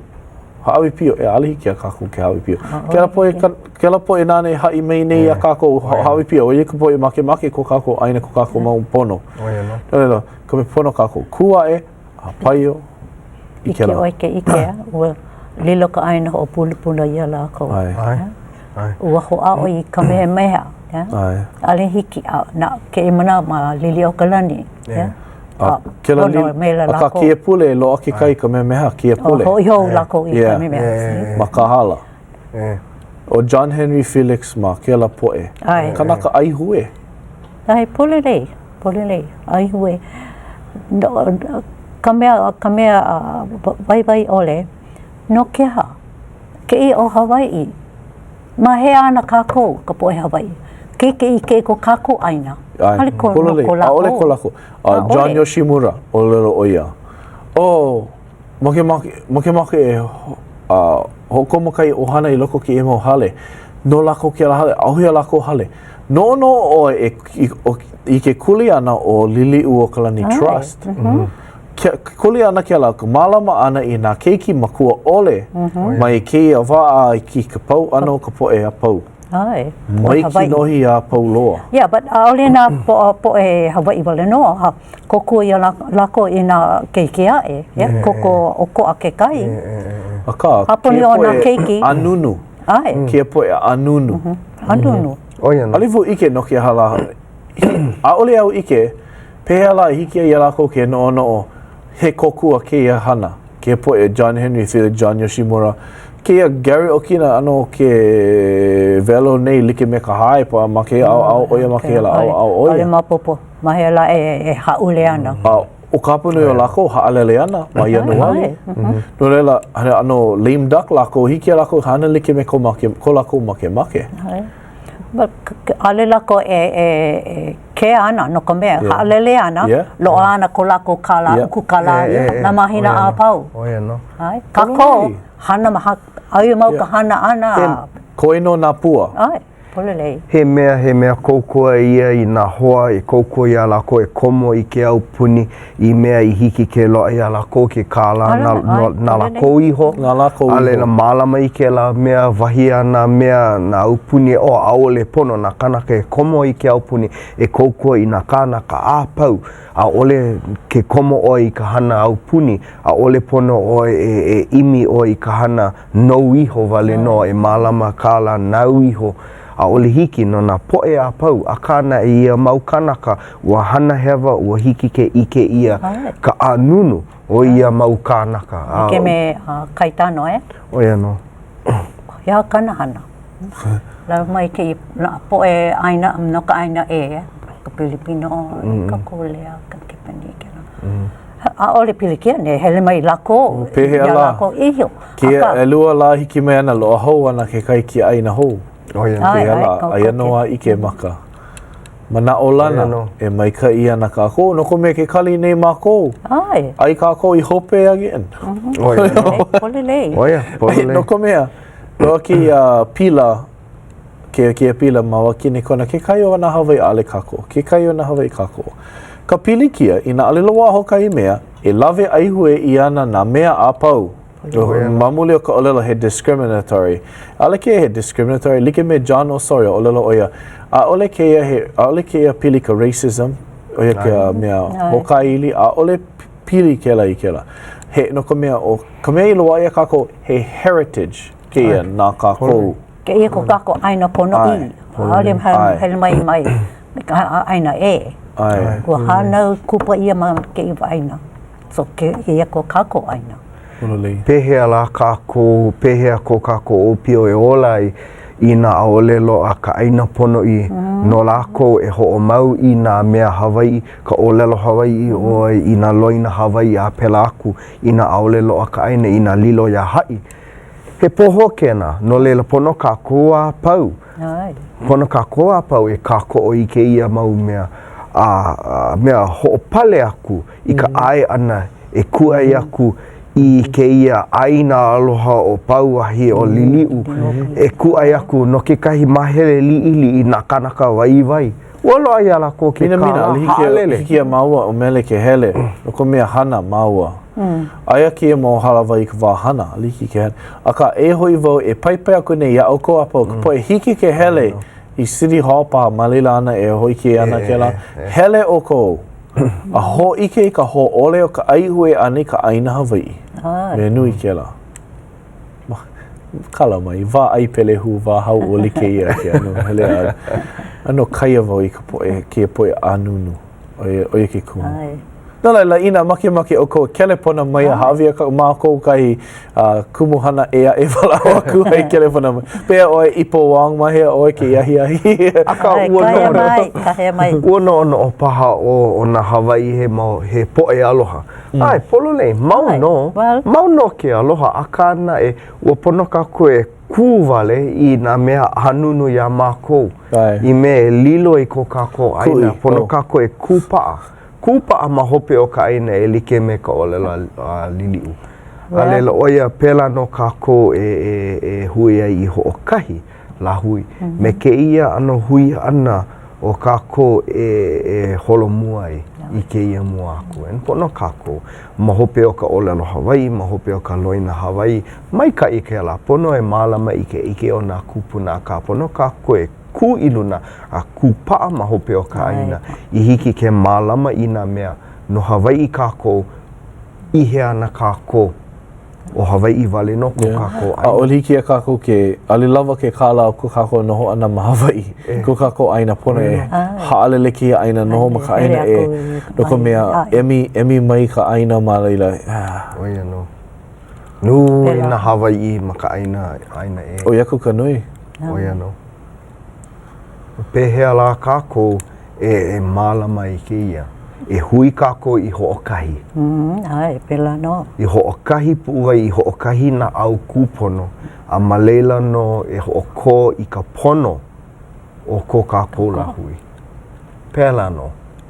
[SPEAKER 8] Hāʻawi pio, e ʻaʻole hiki iā kākou ke hāʻawi pio. Kēlā poʻe, kēlā poʻe nāna e haʻi mai nei iā kākou, hāʻawi pio, ʻo ia ka poʻe makemake ko kākou ʻāina, ko kākou mau pono. No laila, ka mea pono kākou, kū aʻe, a paio
[SPEAKER 2] i kēlā. ʻIke ʻoe ke ʻike, ua lilo ka ʻāina hoʻopulapula iā lākou.
[SPEAKER 8] ʻAe.
[SPEAKER 2] ʻAe. Ua hoʻāʻo i Kamehameha.
[SPEAKER 8] ʻAe.
[SPEAKER 2] ʻAʻole hiki a na kēia manawa ma Liliʻuokalani.
[SPEAKER 8] Yeah. A kēlā li, akā kēia pule loaʻa kekahi Kamehameha kēia pule.
[SPEAKER 2] Hoʻi hou lākou i Kamehameha.
[SPEAKER 8] Ma Kāhala. ʻO John Henry Felix mā kēlā poʻe.
[SPEAKER 2] ʻAe.
[SPEAKER 8] Kanaka ʻaihue.
[SPEAKER 2] ʻAe, pololei, pololei, ʻaihue. No, ka mea, ka mea waiwai ʻole, no ke aha? Kēia ʻo Hawaiʻi. Ma hea ana kākou, ka poʻe Hawaiʻi? Ke ʻike i ko kākou ʻāina.
[SPEAKER 8] ʻAʻole ko, no ko lākou. ʻAʻole ko lākou. Uh, John Yoshimura, ʻōlelo ʻo ia. Oh, makemake, makemake e uh, hoʻokomo kahi ʻohana i loko o kēia mau hale. No lākou kēlā hale, ʻaʻohe a lākou hale. Noʻonoʻo ʻoe e, i, i ke kuleana o Liliʻuokalani Trust. Mm -hmm. Ke kuleana kēlā, ka mālama ʻana i nā keiki makua ʻole mm -hmm. mai kēia wā a i ka pau ʻana o ka poʻe a pau.
[SPEAKER 2] ʻAe.
[SPEAKER 8] Mai kinohi a pau loa.
[SPEAKER 2] Yeah, but ʻaʻole nā poʻe Hawaiʻi wale nō. Ha, kōkua iā lākou i nā keiki aʻe. Yeah, kōkua ʻokoʻa kekahi.
[SPEAKER 8] Akā,
[SPEAKER 2] Hapani o nā keiki.
[SPEAKER 8] ʻānunu.
[SPEAKER 2] ʻAe.
[SPEAKER 8] Kēia poʻe ʻānunu.
[SPEAKER 2] ʻĀnunu.
[SPEAKER 9] ʻO ia nō.
[SPEAKER 8] ʻAʻole wau ʻike no ke aha lā. ʻAʻole au ʻike pehea lā i hiki ai iā lākou ke noʻonoʻo he kōkua kēia hana, kēia poʻe John Henry Felix, John Yoshimura, kēia Gary Okina ʻano ke welo nei like me ka hae pa ma kēia ʻaoʻao ʻo ia ma kēlā ʻaoʻao ʻo ia.
[SPEAKER 2] ʻAʻole maopopo ma hea lā e, e hāʻule ana.
[SPEAKER 8] A ʻo ka hapanui o lākou haʻalele ana ma Ianuali. No laila, he ʻano lame duck lākou, hiki iā lākou hana like me ko, make, ko lākou makemake.
[SPEAKER 2] ʻAʻole lākou e, e, e kea ana no ka mea, yeah. haʻalele ana, yeah. loaʻa ana ko lākou kālā, yeah. uku kālā, yeah, yeah, nā mahina a pau.
[SPEAKER 9] ʻO ia nō.
[SPEAKER 2] ʻAe. Kākou, hana ma, aia mau ka hana ʻana.
[SPEAKER 8] Koe nō nā pua.
[SPEAKER 2] ʻAe, pololei.
[SPEAKER 9] He mea, he mea kōkua ia i nā hoa e kōkua iā lākou e komo i ke aupuni i mea i hiki ke loaʻa iā lākou ke kālā na, no, na lākou iho.
[SPEAKER 8] Na lākou
[SPEAKER 9] iho. A laila mālama i kēlā mea, wahi a nā mea, nā aupuni, oh, ʻaʻole pono nā kānaka e komo i ke aupuni e kōkua i nā kānaka a pau. ʻAʻole ke komo ʻoe i ka hana aupuni, ʻaʻole pono ʻoe e, e ʻimi ʻoe i ka hana nou iho wale nō, e mālama kālā nāu iho. ʻAʻole hiki no nā poʻe a pau, akā naʻe ia mau kānaka ua hana hewa, ua hiki ke ʻike ʻia ka ʻānunu o ia mau kānaka.
[SPEAKER 2] Like me Kaitano, eh?
[SPEAKER 9] ʻO ia nō.
[SPEAKER 2] He aha kāna hana? Lawe mai kēia poʻe ʻāina, no ka ʻāina ʻē, eh? Ka Pilipino, ka Kolea, ka Kepanī, kēlā. ʻAʻole pilikia ne, hele mai lākou.
[SPEAKER 8] Pehea
[SPEAKER 2] iā
[SPEAKER 8] lā?
[SPEAKER 2] lākou iho.
[SPEAKER 8] Kēia
[SPEAKER 2] Akā.
[SPEAKER 8] ʻelua lā hiki mai ana, loaʻa hou ana kekahi kiaʻāina hou.
[SPEAKER 9] ʻO ia.
[SPEAKER 2] ʻAe,
[SPEAKER 8] Kēia
[SPEAKER 2] ʻae,
[SPEAKER 8] lā,
[SPEAKER 2] kau
[SPEAKER 8] aia
[SPEAKER 2] koke.
[SPEAKER 8] nō a ʻike maka. Manaʻolana
[SPEAKER 9] ʻO ia nō.
[SPEAKER 8] e maikaʻi ana kākou no ka mea ke kali nei mākou.
[SPEAKER 2] ʻAe.
[SPEAKER 8] Ai kākou i hope again.
[SPEAKER 9] ʻO ia nō.
[SPEAKER 2] Pololei.
[SPEAKER 9] ʻO ia, pololei.
[SPEAKER 8] No ka mea, loaʻa kēia pila Kēia kēia pila ma Wakinekona, kekahi o nā Hawaiʻi ʻaʻole kākoʻo, kekahi o nā Hawaiʻi kākoʻo. Ka pilikia, inā ʻaʻole loaʻa hoʻokahi mea, e lawe ʻaihue ʻia ana nā mea a pau. Ma muli o ka ʻōlelo he discriminatory. ʻAʻole kēia he discriminatory, like me Jon Osorio, ʻōlelo ʻo ia, ʻaʻole kēia he, ʻaʻole kēia pili ka racism, ʻo ia ka mea hoʻokāʻili, ʻaʻole pili kēlā i kēlā. He, no ka mea, ʻo ka mea i loaʻa iā kākou, he heritage kēia na kākou.
[SPEAKER 2] Kēia ko kākou ʻāina ponoʻī. ʻAʻole hele mai mai ka ʻāina ʻē. Ua hānau kupa ʻia ma kēia ʻāina. So kēia ko kākou ʻāina.
[SPEAKER 9] Pehea lā kākou, pehea ko kākou ʻōpio e ola ai inā ʻaʻole loaʻa ka ʻāina ponoʻī no lākou e hoʻomau i nā mea Hawaiʻi, ka ʻōlelo Hawaiʻi ʻoe, i nā loina Hawaiʻi a pēlā aku, inā ʻaʻole loaʻa ka ʻāina, inā lilo iā haʻi. He pohō kēnā, no laila pono kākou a pau. Pono kākou a pau e kākoʻo i kēia mau mea a mea hoʻopale aku i ka ʻae ʻana e kūʻai aku i kēia ʻāina aloha o Pauahi o Liliʻu e kūʻai aku no kekahi māhele liʻiliʻi nā kānaka waiwai. Ua loaʻa iā lākou ke kālā haʻalele.
[SPEAKER 8] Hiki iā māua ʻo Mele ke hele no ka mea hana māua. Aia kēia mau hālāwai i ka wā hana, ʻaʻole hiki ke hele. Akā, eia hoʻi wau e paipai aku nei iā ʻoukou a pau, ka poʻe hiki ke hele i City Hall paha ma laila ana e hōʻike ana kēlā. Hele ʻoukou a hōʻike i ka hōʻole o ka ʻaihue ʻana i ka ʻāina Hawaiʻi. Mea nui kēlā. Kala mai, wā ʻai pelehū, wā hauʻoli kēia ke ʻano hele a ʻano kaia wau i ka poʻe, kēia poʻe ʻānunu. ʻO ia, ʻo ia ke kumu. No laila, inā makemake ʻoukou e kelepona mai a hāʻawi iā mākou kahi uh, kumuhana ʻē aʻe walaʻau aku ai kelepona mai. Pehea ʻoe Ipo Wong, ma hea ʻoe kēia ahiahi?
[SPEAKER 9] Akā, ua noʻonoʻo,
[SPEAKER 2] kahea mai.
[SPEAKER 9] Ua noʻonoʻo paha ʻo, ʻo nā Hawaiʻi he mau, he poʻe aloha. ʻAe, pololei, mau nō, mau nō ke aloha, akā naʻe, ua pono kākou e kū wale i nā mea ʻānunu iā mākou, i mea e lilo i ko kākou ʻāina, pono oh. kākou e kūpaʻa, kūpaʻa ma hope o ka ʻāina e like me ka ʻōlelo a Liliʻu. A laila, ʻo ia, pēlā nō kākou e, e, e hui ai i hoʻokahi lāhui. Mm -hmm. Me kēia ʻano hui ʻana o kākou e, e holomua ai i kēia mua aku. E pono kākou ma hope o ka ʻōlelo Hawaiʻi, ma hope o ka loina Hawaiʻi, maikaʻi kēlā, pono e mālama i ka ʻike o nā kūpuna, akā pono kākou e kū i luna a kūpaʻa ma hope o ka ʻāina i hiki ke mālama i nā mea no Hawaiʻi kākou, i hea ana kākou. ʻO Hawaiʻi wale nō ko kākou ʻāina.
[SPEAKER 8] ʻAʻole hiki iā kākou ke, ʻaʻole lawa ke kālā o ko kākou noho ʻana ma Hawaiʻi, ko kākou ʻāina pono e haʻalele kēia ʻāina noho ma ka ʻāina ʻē, no ka mea, emi, emi mai ka ʻāina ma laila.
[SPEAKER 9] ʻO ia nō. Nui nā Hawaiʻi ma ka ʻāina, ʻāina ʻē.
[SPEAKER 8] ʻOi aku ka nui.
[SPEAKER 9] ʻO ia nō. Pehea lā kākou e, e mālama i kēia? E hui kākou i hoʻokahi.
[SPEAKER 2] Mm, ʻae, pēlā nō.
[SPEAKER 9] I hoʻokahi puʻuwai, i hoʻokahi naʻau kūpono, a ma laila nō e hoʻokō i ka pono o ko kākou lāhui. Pēlā nō,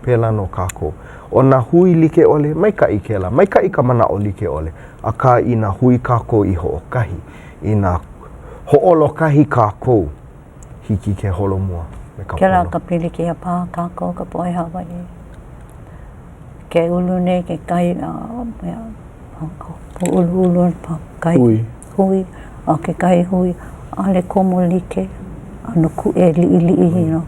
[SPEAKER 9] pēlā nō kākou. ʻO nā hui like ʻole, maikaʻi kēlā, maikaʻi ka manaʻo like ʻole, akā inā hui kākou i hoʻokahi, inā hoʻolokahi kākou, hiki ke holomua me ka pono.
[SPEAKER 2] Kēlā ka pilikia paha kākou ka poʻe Hawaiʻi. Ke ulu nei kekahi mea pūʻuluʻulu kahi
[SPEAKER 8] hui.
[SPEAKER 2] hui a kekahi hui ʻaʻole komo like ʻano kūʻē liʻiliʻi you know.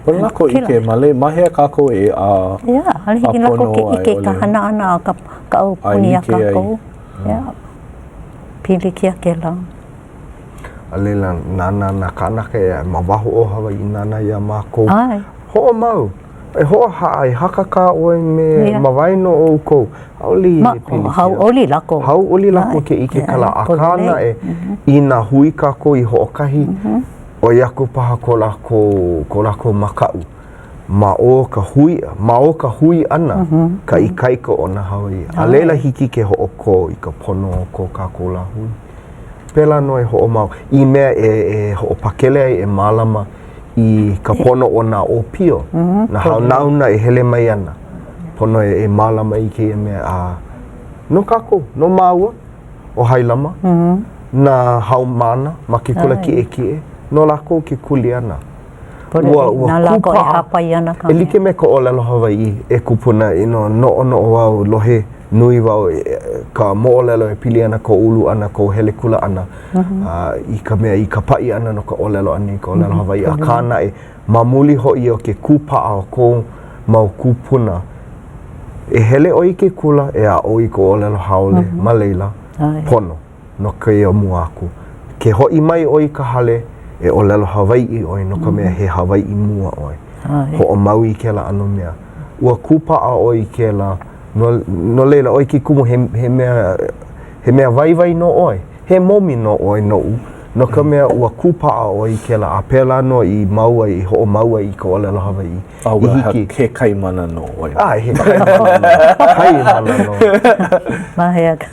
[SPEAKER 8] ʻO lākou ʻike ma le ma hea kākou e a
[SPEAKER 2] Yeah, ʻaʻole hiki lākou ke ʻike i ka hana ʻana a ka ka aupuni iā kākou. Yeah. Pilikia kēlā.
[SPEAKER 9] A laila, nānā nā kānaka ʻē aʻe ma waho o Hawaiʻi, nānā iā mākou.
[SPEAKER 2] ʻAe.
[SPEAKER 9] Hoʻomau. E hoʻohaʻa, e hakakā ʻoe me
[SPEAKER 2] Yeah.
[SPEAKER 9] ma waena o ʻoukou. ʻAʻole i
[SPEAKER 2] Ma,
[SPEAKER 9] pilikia.
[SPEAKER 2] hauʻoli lākou.
[SPEAKER 9] Hauʻoli lākou ke ʻike kēlā. Akā naʻe, inā hui kākou i hoʻokahi, ʻoi aku paha ko lākou, ko lākou makaʻu. Ma o ka hui, ma o ka hui ʻana ka ikaika o nā Hawaiʻi. A laila hiki ke hoʻokō i ka pono o ko kākou lāhui. Pēlā nō e hoʻomau i mea e, e hoʻopakele ai, e mālama i ka pono o nā ʻōpio, nā hanauna e hele mai ana. Pono e, e mālama i kēia mea a no kākou, no māua, ʻo Hailama, nā haumāna ma ke kula kiʻekiʻe, no lākou ke kuleana. Ua, ua
[SPEAKER 2] Na lākou e
[SPEAKER 9] kūpaʻa,
[SPEAKER 2] hāpai ana ka
[SPEAKER 9] e like me ka ʻōlelo Hawaiʻi e kupuna, you know, noʻonoʻo au, lohe nui wau ka moʻolelo e pili ana kou ulu ʻana, kou hele kula ʻana a i ka mea i ka paʻi ʻana no ka ʻōlelo ʻana i ka ʻōlelo Hawaiʻi. Akā naʻe, ma muli hoʻi o ke kūpaʻa o kou mau kūpuna, e hele ʻoe i ke kula e aʻo i ka ʻōlelo haole ma laila, pono. no kēia mua aku. Ke hoʻi mai ʻoe i ka hale, e ʻōlelo Hawaiʻi ʻoe no ka mea he Hawaiʻi mua ʻoe. Hoʻomau i kēlā ʻano mea. Ua kūpaʻa ʻoe i kēlā, no, no laila ʻoe ke kumu he, he mea, he mea waiwai nō ʻoe. He momi nō ʻoe noʻu, no ka mea ua kūpaʻa ʻoe i kēlā a pēlā nō i mau ai, i hoʻomau ai i ka ʻōlelo Hawaiʻi.
[SPEAKER 8] A ua he, he kaimana nō ʻoe.
[SPEAKER 9] ʻAe, he kaimana nō. Kaimana nō.
[SPEAKER 2] Ma hea ka...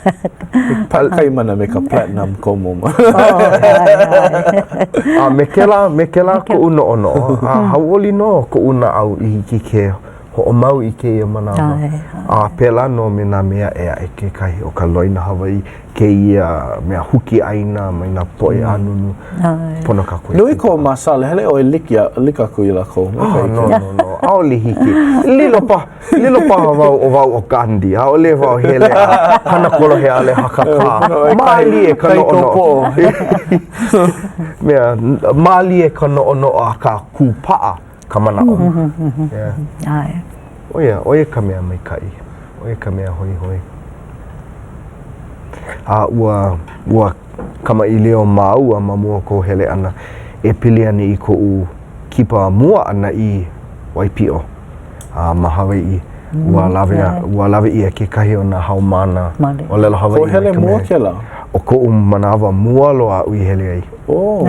[SPEAKER 8] He kaimana me ka platinum komo ma.
[SPEAKER 2] Oh, ʻae, ʻae.
[SPEAKER 9] A me kēlā, me kēlā koʻu noʻonoʻo, a hauʻoli nō koʻu naʻau i hiki ke hoʻomau i kēia manawa. A pēlā nō me nā mea ʻē aʻe kekahi o ka loina Hawaiʻi, kēia mea huki ʻāina mai nā poʻe ʻānunu. Pono kākou e
[SPEAKER 8] Nui kou māsala, hele ʻoe like, like aku iā lākou.
[SPEAKER 9] Oh, no, no, no. ʻAʻole hiki. Lilo paha, lilo paha wau ʻo wau ʻo Gandhi. ʻAʻole wau hele a hana kolohe ʻaʻole hakakā. Mālie ka noʻonoʻo. Mea, mālie ka noʻonoʻo akā kūpaʻa ka manaʻo. Yeah.
[SPEAKER 2] ʻAe.
[SPEAKER 9] ʻO ia, ʻo ia ka mea maikaʻi. ʻO ia ka mea hoihoi. A ua, ua kamaʻilio māua ma mua o kou hele ʻana e pili ana i koʻu kipa mua ʻana i Waipiʻo a ma Hawaiʻi. Ua lawe, ua lawe ʻia kekahi o nā haumāna ʻōlelo Hawaiʻi.
[SPEAKER 8] Kou hele mua kēlā?
[SPEAKER 9] ʻO koʻu manawa mua loa aʻu i hele ai.
[SPEAKER 8] Oh.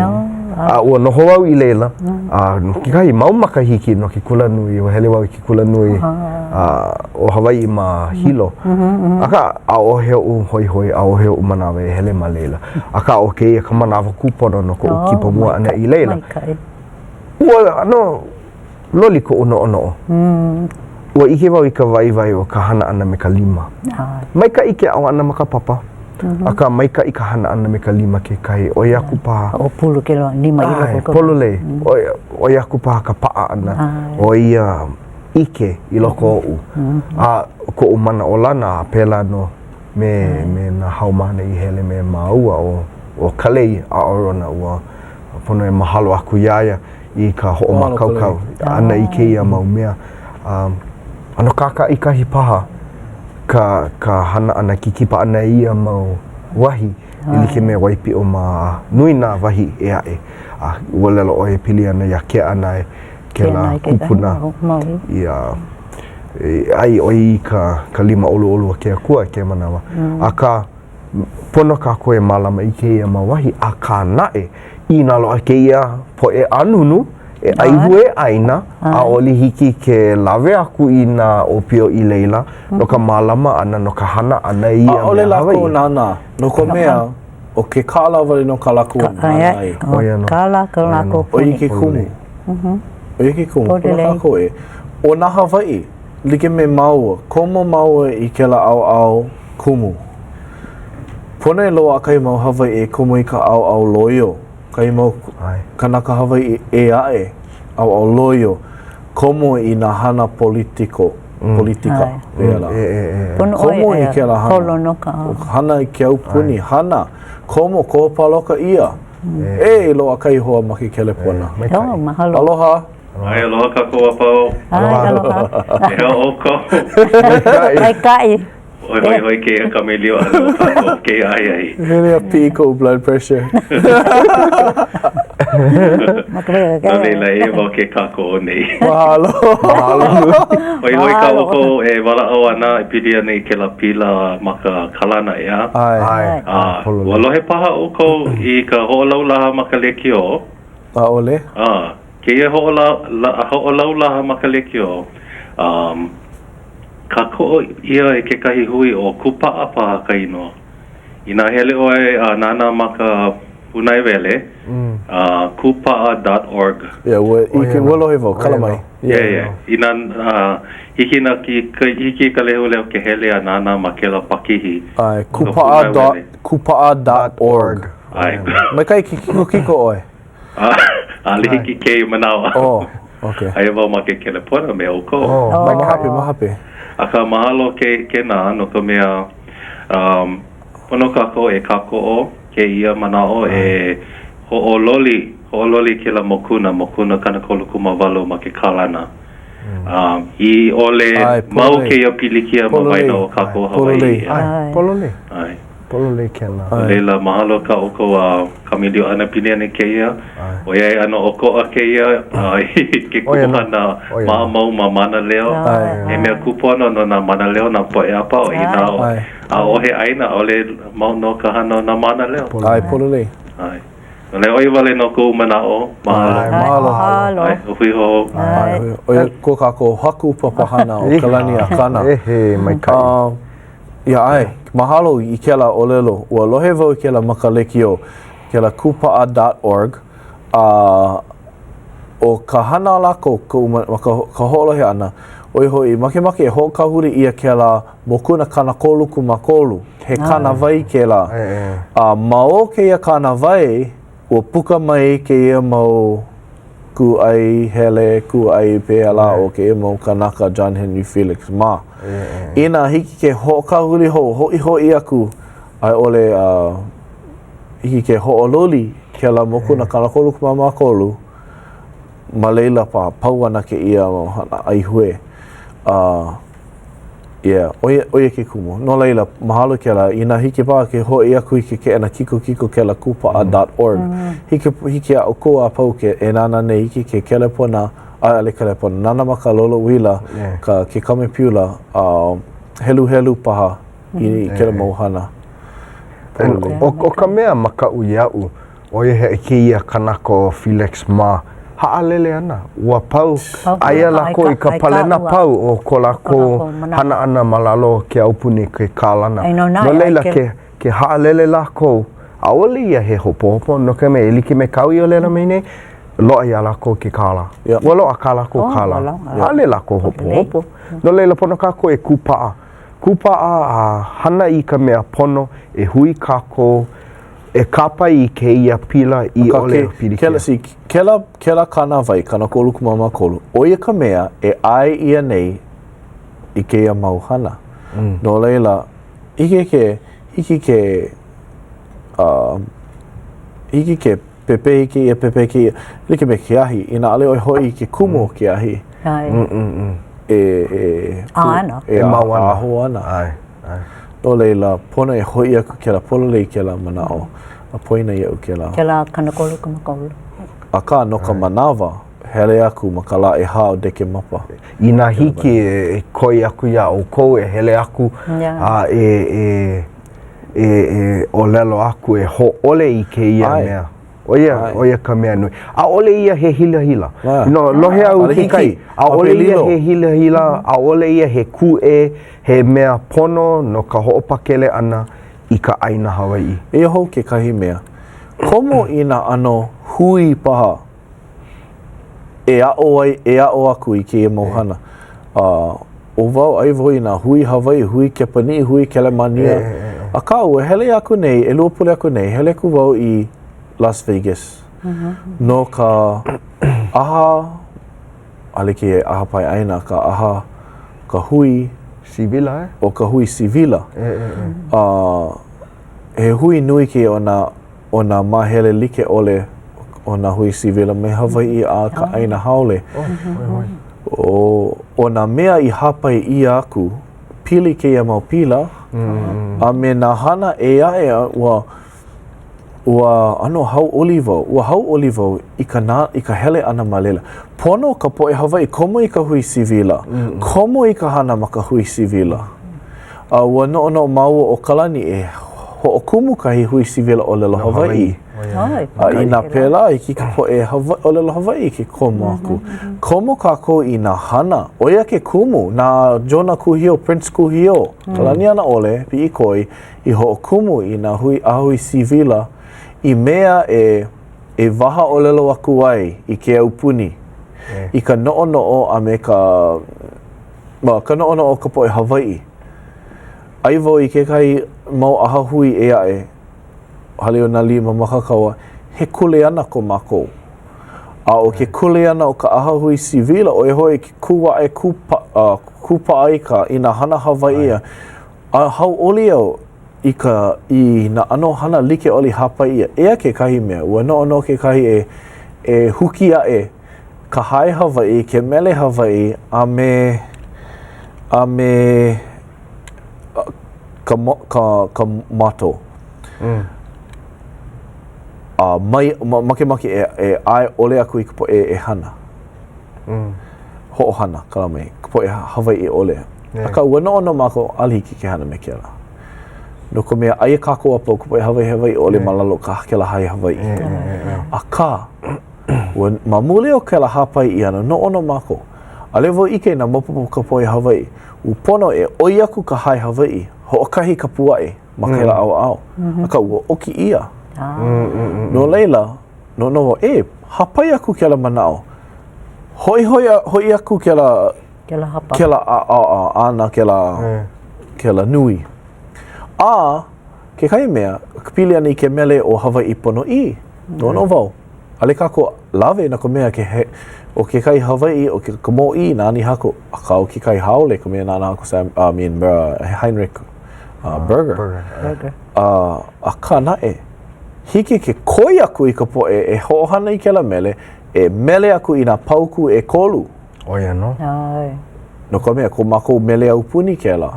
[SPEAKER 9] A ua noho au i laila, a no kekahi mau makahiki no ke kulanui, ua hele wau i ke kulanui o Hawaiʻi ma Hilo. Akā, ʻaʻohe oʻu hoihoi, ʻaʻohe oʻu manawa e hele ma laila. Akā, ʻo kēia ka manawa kūpono no koʻu kipa mua ʻana i laila. Ua ʻano loli koʻu noʻonoʻo. Ua ʻike wau i ka waiwai o ka hana ʻana me ka lima. Maikaʻi ke aʻo ʻana ma ka papa, akā maikaʻi ka hana ʻana me ka lima kekahi. ʻOi aku paha.
[SPEAKER 2] ʻO pulu kēlā lima i loko o ka.
[SPEAKER 9] Pololei. ʻOi aku paha ka paʻa ʻana o ia ʻike i loko oʻu. A koʻu manaʻolana a pēlā nō me, me nā haumāna i hele me māua ʻo, ʻo Kalei Aʻorona ua pono e mahalo aku iā ia i ka hoʻomākaukau ʻana i kēia mau mea. ʻAno kākaʻikahi paha ka, ka hana ʻana, ke kipa ʻana i ia mau wahi e like me Waipiʻo mā a nui nā wahi ʻē aʻe. A ua ʻōlelo ʻoe e pili ana iā Keʻanae, kēlā kupuna ia ʻai ʻoe i ka, ka lima ʻoluʻolu o ke Akua i kēia manawa. Akā, pono kākou e mālama i kēia mau wahi, akā naʻe, inā loaʻa kēia poʻe ʻānunu e ʻaihue ʻāina, ʻaʻole hiki ke lawe aku i nā ʻōpio i laila no ka mālama ʻana, no ka hana ʻana i ia mea
[SPEAKER 8] ʻAʻole lākou
[SPEAKER 9] Hawaiʻi.
[SPEAKER 8] nānā, no ka mea, ʻo ke kālā wale nō kā lākou e nānā ai.
[SPEAKER 9] ʻO ia nō.
[SPEAKER 2] Kālā ko lākou
[SPEAKER 8] ʻO ia ke kumu. ʻO ia ke kumu. Pono kākou e. ʻO nā Hawaiʻi, like me māua, komo māua i kēlā ʻaoʻao kumu. Pono e loaʻa kahi mau Hawaiʻi e komo i ka ʻaoʻao loio, kahi mau kanaka Hawaiʻi ʻē aʻe, ʻaoʻao loio, komo i nā hana politiko, politika, pēlā. Komo i kēlā hana. Hana i ke aupuni, hana, komo, koho pāloka ʻia. E, loaʻa kahi hoa ma ke kelepona.
[SPEAKER 2] Mahalo.
[SPEAKER 8] Aloha.
[SPEAKER 10] ʻAe, aloha kākou a pau.
[SPEAKER 2] ʻAe, aloha.
[SPEAKER 10] Pehea ʻoukou?
[SPEAKER 2] Maikaʻi.
[SPEAKER 10] Hoihoi kēia kamaʻilio ʻana o kākou kēia ahiahi.
[SPEAKER 8] Hele a piʻi koʻu blood pressure.
[SPEAKER 10] No laila, eia wau ke kākoʻo nei.
[SPEAKER 8] Mahalo.
[SPEAKER 10] Mahalo nui. Hoihoi kā ʻoukou e walaʻau ana e pili ana i kēlā pila ma ka kalana, ʻeā?
[SPEAKER 8] ʻAe.
[SPEAKER 9] ʻAe.
[SPEAKER 10] A, ua lohe paha ʻoukou i ka hoʻolaulaha ma ka lekiō?
[SPEAKER 8] ʻAʻole.
[SPEAKER 10] A, kēia hoʻolaulaha ma ka lekiō, um, Kākoʻo ʻia e kekahi hui ʻo Kūpaʻa paha ka inoa. Inā hele ʻoe a nānā ma ka pūnaewele, uh, kupaʻa dot org.
[SPEAKER 8] Yeah, ua ʻike, ua lohe wau, kala mai.
[SPEAKER 10] Yeah, yeah. Inā uh, hiki nā ki, ka, hiki i ka lehulehu ke hele a nānā ma kēlā pakihi.
[SPEAKER 8] ʻAe, kupaʻa dot, kupaʻa dot org.
[SPEAKER 10] ʻAe.
[SPEAKER 8] Maikaʻi ke kikokiko ʻoe.
[SPEAKER 10] ʻAʻole hiki kēia manawa.
[SPEAKER 8] Oh, okay.
[SPEAKER 10] Aia wau ma ke kelepona me ʻoukou.
[SPEAKER 8] Oh, oh. Mahape, mahape.
[SPEAKER 10] Akā, mahalo ke, kēnā no ka mea, um, pono kākou e kākoʻo kēia manaʻo e hoʻololi, hoʻololi kēlā mokuna, mokuna 38 ma ke kalana. Um, i ʻole mau kēia pilikia ma waena o kākou Hawaiʻi.
[SPEAKER 9] ʻAe, pololei. ʻAe. Pololei kēlā.
[SPEAKER 10] No laila, mahalo kā ʻoukou a kamaʻilio ʻana pili ana i kēia. ʻOiai ʻano ʻokoʻa kēia i ke kumuhana maʻamau ma Mānaleo. He mea kūpono no nā mānaleo, nā poʻe a pau. Inā ʻaʻohe ʻāina, ʻaʻole mau nō ka hana o nā mānaleo.
[SPEAKER 8] ʻAe, pololei.
[SPEAKER 10] ʻAe. No laila, ʻo ia wale nō koʻu manaʻo. Mahalo.
[SPEAKER 8] ʻAe, mahalo.
[SPEAKER 2] Mahalo.
[SPEAKER 10] ʻAe, ʻo hui hou.
[SPEAKER 8] ʻAe, ʻo ia ko kākou haku papahana ʻo Kalani Akana.
[SPEAKER 9] Ehe, maikaʻi.
[SPEAKER 8] Yeah, ʻae, mahalo i kēlā ʻōlelo. Ua lohe wau i kēlā ma ka lekiō, kēlā kūpaʻa dot org, a ʻo ka hana a lākou, koʻu ma ka ka hoʻolohe ʻana, ʻo ia hoʻi, makemake e hoʻokahuli ʻia kēlā mokuna 33, he kānāwai kēlā. A ma o kēia kānāwai, ua puka mai kēia mau kūʻai hele, kūʻai pehea lā o kēia mau kanaka John Henry Felix mā. Inā hiki ke hoʻokahuli hou, hoʻihoʻi aku, a i ʻole uh, hiki ke hoʻololi kēlā mokuna 33, ma laila paha, pau ana kēia mau hana ʻaihue. Uh, Yeah, ʻo ia, ʻo ia ke kumu. No laila, mahalo kēlā, inā hiki paha ke hoʻi aku i ke keʻena kikokiko kēlā kūpaʻa dot org. Hiki, hiki iā ʻoukou a pau ke e nānā nei, hiki ke kelepona, ʻaʻole kelepona, nānā ma ka lolo uila, ka, ke kamepiula, a heluhelu paha i kēlā mau hana.
[SPEAKER 9] ʻO, ʻo ka mea makaʻu iaʻu, ʻO ia hoʻi kēia kanaka ʻo Felix mā, haʻalele ana, ua pau, aia lākou i ka palena pau o ko lākou hana ʻana ma lalo o ke aupuni ke kalana. No laila, ke, ke haʻalele lākou, ʻaʻole ia he hopohopo, no ka mea, e like me kāu i ʻōlelo mai nei, loaʻa iā lākou ke kālā. Ua loaʻa kā lākou kālā. ʻAʻole lākou hopohopo. No laila, pono kākou e kūpaʻa. Kūpaʻa a hana i ka mea pono e hui kākou E kāpae i kēia pila i ʻole e pilikia.
[SPEAKER 8] Kēlā, see, kēlā, kēlā kānāwai, 33, ʻo ia ka mea e ʻae ʻia nei i kēia mau hana. Mm. No laila, hiki ke, hiki ke, uh, hiki ke pepehi kēia, pepehi kēia, like me ke ahi, inā ʻaʻole ʻoe hoʻi i ke kumu o ke ahi,
[SPEAKER 2] ʻAe.
[SPEAKER 9] Mm, mm, mm.
[SPEAKER 8] e, e,
[SPEAKER 2] ʻā ana.
[SPEAKER 8] E, e mau ana. Aho ana.
[SPEAKER 9] ʻAe.
[SPEAKER 8] No laila, pono e hoʻi aku kēlā pololei kēlā manaʻo. A poina iaʻu kēlā.
[SPEAKER 2] Kēlā 33.
[SPEAKER 8] Akā, no ka manawa, hele aku ma ka lā ʻehā o Dekemapa.
[SPEAKER 9] Inā hiki e koi aku iā ʻoukou e hele aku a e, e, e, e ʻōlelo aku, e hōʻole i kēia mea. ʻO ia, ʻo ia ka mea nui. ʻAʻole ia he hilahila. No, lohe au kekahi, ʻaʻole ia he hilahila, ʻaʻole ia he kūʻē, he mea pono no ka hoʻopakele ʻana i ka ʻāina Hawaiʻi.
[SPEAKER 8] Eia hou kekahi mea. Komo i nā ʻano hui paha e aʻo ai, e aʻo aku i kēia mau hana. A ʻo wau, aia wau i nā hui Hawaiʻi, hui Kepanī, hui Kelemānia. Akā, ua hele aku nei, ʻelua pule aku nei, hele aku wau i Las Vegas no ka ʻaha, ʻaʻole kēia ʻaha paeʻāina, ka ʻaha, ka hui.
[SPEAKER 9] Sivila, eh?
[SPEAKER 8] ʻO ka hui sivila. A he hui nui kēia o nā o nā māhele like ʻole o nā hui sivila mai Hawaiʻi a ka ʻāina haole. ʻO, ʻo nā mea i hāpai ʻia aku. pili kēia mau pila a me nā hana ʻē aʻe a ua ua ʻano hauʻoli wau, ua hauʻoli wau i ka nā, i ka hele ʻana ma laila. Pono ka poʻe Hawaiʻi komo i ka hui sivila, komo i ka hana ma ka hui sivila. A ua noʻonoʻo māua ʻo Kalani e hoʻokumu kahi hui sivila ʻōlelo Hawaiʻi. A inā pēlā, hiki ka poʻe ʻōlelo Hawaiʻi ke komo aku. Komo kākou i nā hana. ʻO ia ke kumu na Jonah Kūhiō, Prince Kūhiō, Kalanianaʻole, Piʻikoi, i hoʻokumu i nā hui ʻahahui sivila i mea e e waha ʻōlelo aku ai i ke aupuni i ka noʻonoʻo a me ka ma ka noʻonoʻo o ka poʻe Hawaiʻi. Aia wau i kekahi mau ʻahahui ʻē aʻe, Hale o nā Lima Makakawa, he kuleana ko mākou. A ʻo ke kuleana o ka ʻahahui sivila, ʻo ia hoʻi ke kū aʻe kūpa, uh, kūpaʻa i ka i nā hana Hawaiʻi. A hauʻoli au i ka i nā ʻano hana like ʻole i hāpai ʻia. Eia kekahi mea, ua noʻonoʻo kekahi e e huki aʻe ka hae Hawaiʻi, ke mele Hawaiʻi, a me, a me ka, ka, ka motto. Mm. A mai, ma, makemake e, e ʻae ʻole aku i ka poʻe e hana. Mm. Hoʻohana, ka mai, ka poʻe Hawaiʻi ʻole. Yeah. Akā, ua noʻonoʻo mākou, ʻaʻole hiki ke hana me kēlā. No ka mea, aia kākou a pau ka poʻe Hawaiʻi Hawaiʻi ʻole yeah. ma lalo o ka kēlā hae Hawaiʻi. Yeah, yeah, yeah. Akā, Ua, ma muli o kēlā hāpai ʻia ʻana, noʻonoʻo mākou. ʻAʻole wau ʻike inā maopopo ka poʻe Hawaiʻi, ua pono e ʻoi aku ka hae Hawaiʻi, hoʻokahi kapuaʻi ma kēlā mm. ʻaoʻao. Mm-hmm. Akā, ua ʻoki ʻia. Ah. No laila, noʻonoʻo wau, e, hāpai aku kēlā manaʻo. Hoʻihoʻi, hoʻi aku kēlā,
[SPEAKER 2] kēlā hapa.
[SPEAKER 8] Kēlā ʻāna, kēlā, kēlā nui. A, kekahi mea, ka pili ʻana i ke mele o Hawaiʻi Ponoʻī, noʻonoʻo wau, ʻaʻole kākou lawe no ka mea ke he, ʻo kekahi Hawaiʻi, ʻo ke, ka mōʻī nāna i haku, akā ʻo kekahi haole ka mea nāna haku Sam, I mean, uh, Heinrich uh, Berger.
[SPEAKER 9] Berger.
[SPEAKER 2] Berger.
[SPEAKER 8] Uh, akā naʻe, hiki ke koi aku i ka poʻe e hoʻohana i kēlā mele, e mele aku i nā paukū ʻekolu.
[SPEAKER 9] ʻO ia nō.
[SPEAKER 2] ʻAe.
[SPEAKER 8] No ka mea, ko mākou mele aupuni kēlā.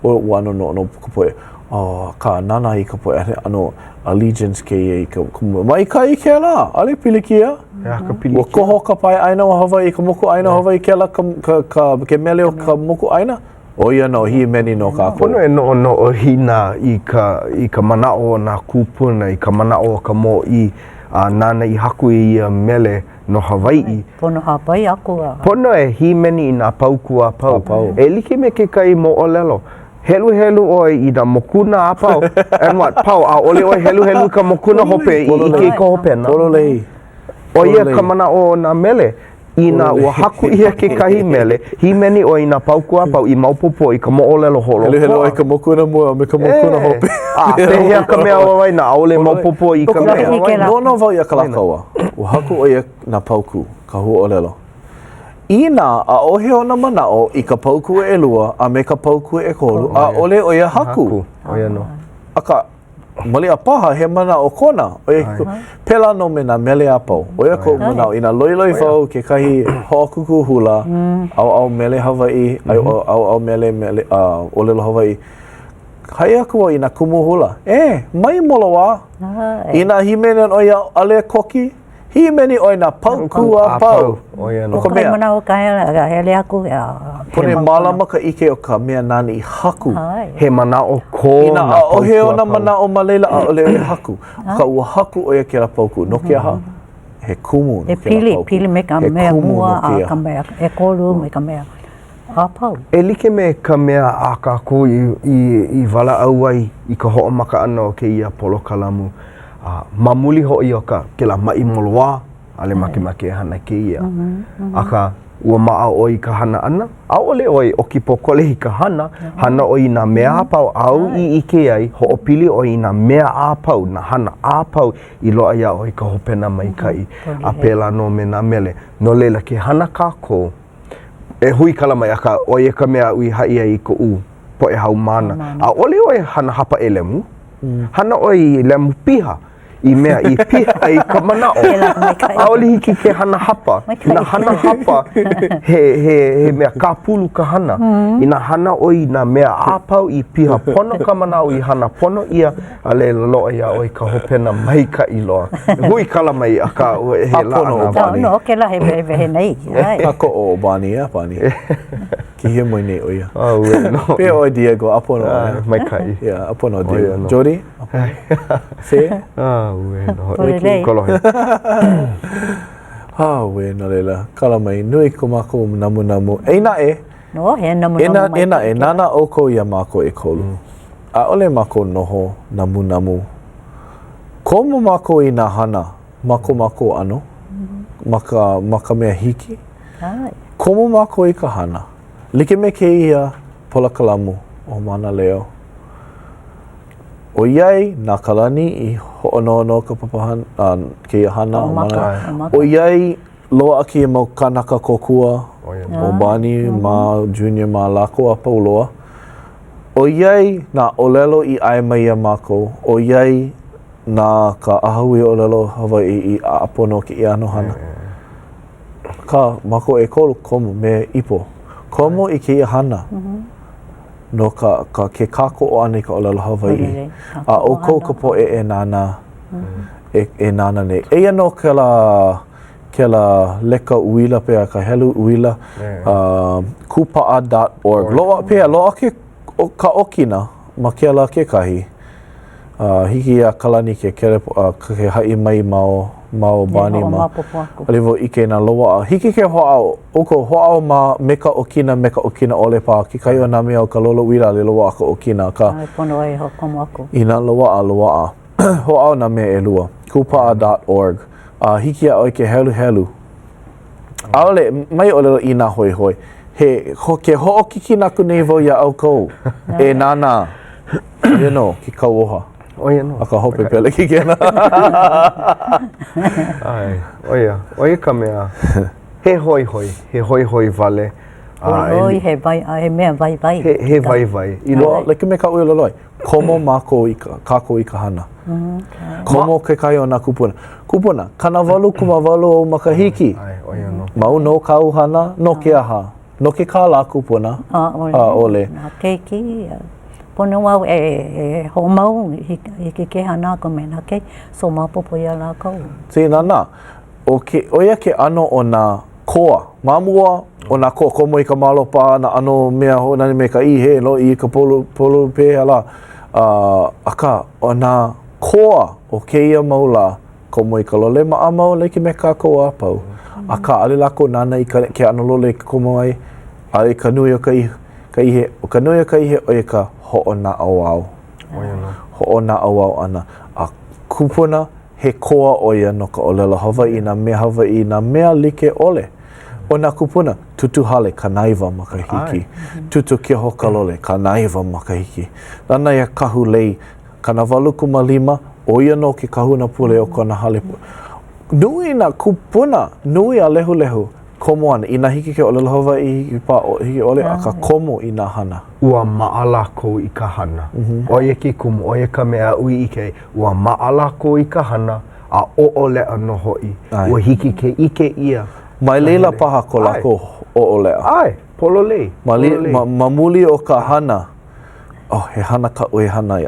[SPEAKER 8] Ua, ua ʻano noʻonoʻo ka poʻe, oh, akā, nānā i ka poʻe, he ʻano allegiance kēia i ka, ka maikaʻi kēlā, ʻaʻole pilikia.
[SPEAKER 9] He aha ka pilikia?
[SPEAKER 8] Ua koho ka pae ʻāina o Hawaiʻi, ka mokuʻāina o Hawaiʻi kēlā ka, ka, ka, ke mele o ka mokuʻāina. ʻO ia nō, hīmeni nō kākou.
[SPEAKER 9] Pono e noʻonoʻo i nā, i ka, i ka manaʻo o nā kūpuna, i ka manaʻo o ka mōʻī, a nāna i haku i ia mele no Hawaiʻi.
[SPEAKER 2] Pono hāpai aku a.
[SPEAKER 9] Pono e hīmeni i nā paukū a pau.
[SPEAKER 8] A pau.
[SPEAKER 9] E like me kekahi moʻolelo, heluhelu ʻoe i nā mokuna a pau, and what, pau, ʻaʻole ʻoe heluhelu i ka mokuna hope i ʻike i ka hopena.
[SPEAKER 8] Pololei.
[SPEAKER 9] ʻO ia ka manaʻo o nā mele. Inā ua haku ʻia kekahi mele, hīmeni ʻoe i nā paukū a pau i maopopo i ka moʻolelo holoʻokoʻa.
[SPEAKER 8] Heluhelu ʻoe i ka mokuna mua a me ka mokuna hope.
[SPEAKER 9] A pehea ka mea o waena, ʻaʻole maopopo i ka mea.
[SPEAKER 8] Noʻonoʻo wau iā Kalākaua, ua haku ʻo ia nā paukū, ka huaʻōlelo. Inā ʻaʻohe ona manaʻo i ka paukū ʻelua a me ka paukū ʻekolu, ʻaʻole ʻo ia haku.
[SPEAKER 9] ʻO ia nō.
[SPEAKER 8] Akā, Maliʻa paha he manaʻo kona, ʻo ia ke, pēlā nō me nā mele a pau. ʻO ia koʻu manaʻo, inā loiloi wau kekahi hoʻokūkū hula, ʻaoʻao mele Hawaiʻi, ʻaoʻao mele, mele, ʻōlelo Hawaiʻi, haʻi aku wau i nā kumu hula, e, mai moloā. Inā hīmeni ana ʻoe iā ʻAle Koki, hīmeni ʻoe nā paukū a pau.
[SPEAKER 9] ʻO ia nō.
[SPEAKER 8] No ka mea.
[SPEAKER 2] Manaʻo ka hele aku.
[SPEAKER 8] Pono e mālama ka ʻike o ka mea nāna i haku.
[SPEAKER 9] He manaʻo ko
[SPEAKER 8] Inā ʻaʻohe ona manaʻo ma laila, ʻaʻole ʻo ia haku. Akā ua haku ʻo ia kēlā paukū. No ke aha? He kumu no
[SPEAKER 2] He
[SPEAKER 8] kēlā
[SPEAKER 2] pili,
[SPEAKER 8] paukū.
[SPEAKER 2] pili me ka
[SPEAKER 8] He
[SPEAKER 2] mea
[SPEAKER 8] kumu
[SPEAKER 2] mua
[SPEAKER 8] no
[SPEAKER 2] a
[SPEAKER 8] kēia.
[SPEAKER 2] ka mea ʻekolu me ka mea a pau.
[SPEAKER 9] E like me ka mea a kākou i, i, i walaʻau ai i ka hoʻomaka ʻana o kēia polokalamu, a ma muli hoʻi o ka kēlā maʻi moloā, ʻaʻole makemake e hana kēia. Akā, ua maʻa ʻoe i ka hana ʻana, ʻaʻole ʻoe ʻoki pōkole i ka hana, hana ʻoe i nā mea a pau āu i ʻike ai, hoʻopili ʻoe i nā mea a pau, nā hana a pau i loaʻa iā ʻoe ka hopena maikaʻi. A pēlā nō me nā mele. No laila, ke hana kākou, e huikala mai, akā, ʻo ia ka mea aʻu i haʻi ai i koʻu poʻe haumāna, ʻaʻole ʻoe hana hapa ʻelemu, hana ʻoe i lemu piha. I mea i piha ai ka manaʻo. ʻAʻole hiki ke hana hapa. Inā hana hapa, he, he, he mea kāpulu ka hana. Inā hana ʻoe i nā mea a pau i piha pono ka manaʻo, i hana pono ʻia, a laila loaʻa iā ʻoe ka hopena maikaʻi loa. Huikala mai, akā, he laʻana wale.
[SPEAKER 2] No, kēlā he wehewehe nei.
[SPEAKER 8] Kākoʻo ʻo Bonnie, iā Bonnie. Ke hiamoe nei ʻo ia.
[SPEAKER 9] Auē nō.
[SPEAKER 8] Pehea ʻoe Diego, ʻāpono ʻoe.
[SPEAKER 9] Maikaʻi.
[SPEAKER 8] Yeah, ʻāpono Diego. Jody? Se?
[SPEAKER 9] Auē nō hoʻi. Kolohe.
[SPEAKER 8] Auē, no laila, kala mai, nui ko mākou namunamu. Eia naʻe.
[SPEAKER 2] No, he namunamu
[SPEAKER 8] mai. Eia naʻe, nānā ʻoukou iā mākou ʻekolu. ʻAʻole mākou noho namunamu. Komo mākou i nā hana ma ko mākou ʻano, ma ka, ma ka mea hiki. Komo mākou i ka hana. Like me kēia polokalamu ʻo Mānaleo. ʻOiai na Kalani i hoʻonohonoho ka papahana, uh, kēia hana ʻo Mānaleo. ʻOiai loaʻa kēia mau kānaka kōkua, ʻo Bonnie mā, Junior mā, lākou a pau loa. ʻOiai nā ʻōlelo i ʻae mai iā mākou, ʻoiai na ka ʻAhahui ʻŌlelo Hawaiʻi i ʻāpono kēia ʻano hana. Akā, mākou ʻekolu komo me Ipo. Komo i kēia hana no ka, ka, ke kākoʻo ʻana i ka ʻōlelo Hawaiʻi. A ʻoukou ka poʻe e nānā, e, e nānā nei. Eia nō kēlā, kēlā leka uila pea, ka helu uila, uh, kūpaʻa.org. Loaʻa pea, loaʻa ke, ka ʻokina ma kēlā kekahi. Uh, hiki iā Kalani ke kele, uh, ke haʻi mai ma o, ma o Bonnie mā. ʻAʻole wau ʻike inā loaʻa. Hiki ke hoʻāʻo, ʻoukou, hoʻāʻo ma me ka ʻokina, me ka ʻokina ʻole paha. Kekahi o nā mea o ka lolo uila ʻaʻole loaʻa ka ʻokina, akā.
[SPEAKER 2] ʻAe, pono e hoʻokomo aku.
[SPEAKER 8] Inā loaʻa, loaʻa. Hoʻāʻo nā mea ʻelua. Kūpaʻa.org. A uh, hiki iā ʻoe ke heluhelu. ʻAʻole, mai ʻōlelo inā hoihoi. He, ho, ke hoʻokikina aku nei wau iā ʻoukou e nānā. ʻO ia nō ke kauoha.
[SPEAKER 9] ʻO ia nō.
[SPEAKER 8] A ka hope pelekikena.
[SPEAKER 9] ʻAe, ʻo ia, ʻo ia ka mea. He hoihoi, he hoihoi wale.
[SPEAKER 2] Hoihoi, he, wai, he mea waiwai.
[SPEAKER 9] He, he waiwai.
[SPEAKER 8] I loa, like me kaʻu i ʻōlelo ai, komo mākou i ka, kākou i ka hana. Komo kekahi o nā kūpuna. Kūpuna, 88 ou makahiki. Mau nō kāu hana, no ke aha? No ke kālā kūpuna?
[SPEAKER 2] ʻAʻole.
[SPEAKER 8] ʻAʻole.
[SPEAKER 2] Nā keiki, pono au e, e hoʻomau hiki ke hana aku me nā keiki, so maopopo iā lākou.
[SPEAKER 8] See, nānā, ʻo ke, ʻo ia ke ʻano o nā koa. Ma mua o nā koa komo i ka malo paha, nā ʻano mea hoʻonani me ka ihe, loʻi i ka polu, polu pehea lā. Uh, akā, ʻo nā koa o kēia mau lā, komo i ka lole maʻamau like me kākou a pau. Akā, ʻaʻole lākou nānā i ka, ke ʻano lole i komo ai, a i ka nui o ka, ka ihe, ʻo ka nui o ka ihe, ʻo ia ka hoʻonaʻauao. Hoʻonaʻauao ʻana. A kupuna, he koa ʻo ia no ka ʻōlelo Hawaiʻi, nā mea Hawaiʻi, nā mea like ʻole. ʻO nā kūpuna, tūtū hale, 90 makahiki. Tūtū keho ka lole, 90 makahiki. Nāna ia kahu lei, 85, ʻo ia nō ke kahuna pule o kona hale. Nui nā kūpuna, nui a lehulehu komo ana. Inā hiki ke ʻōlelo Hawaiʻi, hiki pā, hiki ʻole, akā komo i nā hana.
[SPEAKER 9] Ua maʻa lākou i ka hana. ʻO ia ke kumu, ʻo ia ka mea aʻu i ʻike ai, ua maʻa lākou i ka hana, a ʻoʻoleʻa nō hoʻi. Ua hiki ke ʻike ʻia.
[SPEAKER 8] Mai laila paha ko lākou ʻoʻoleʻa.
[SPEAKER 9] ʻAe, pololei.
[SPEAKER 8] Ma, ma, ma muli o ka hana, oh, he hana kaʻu e hana ai.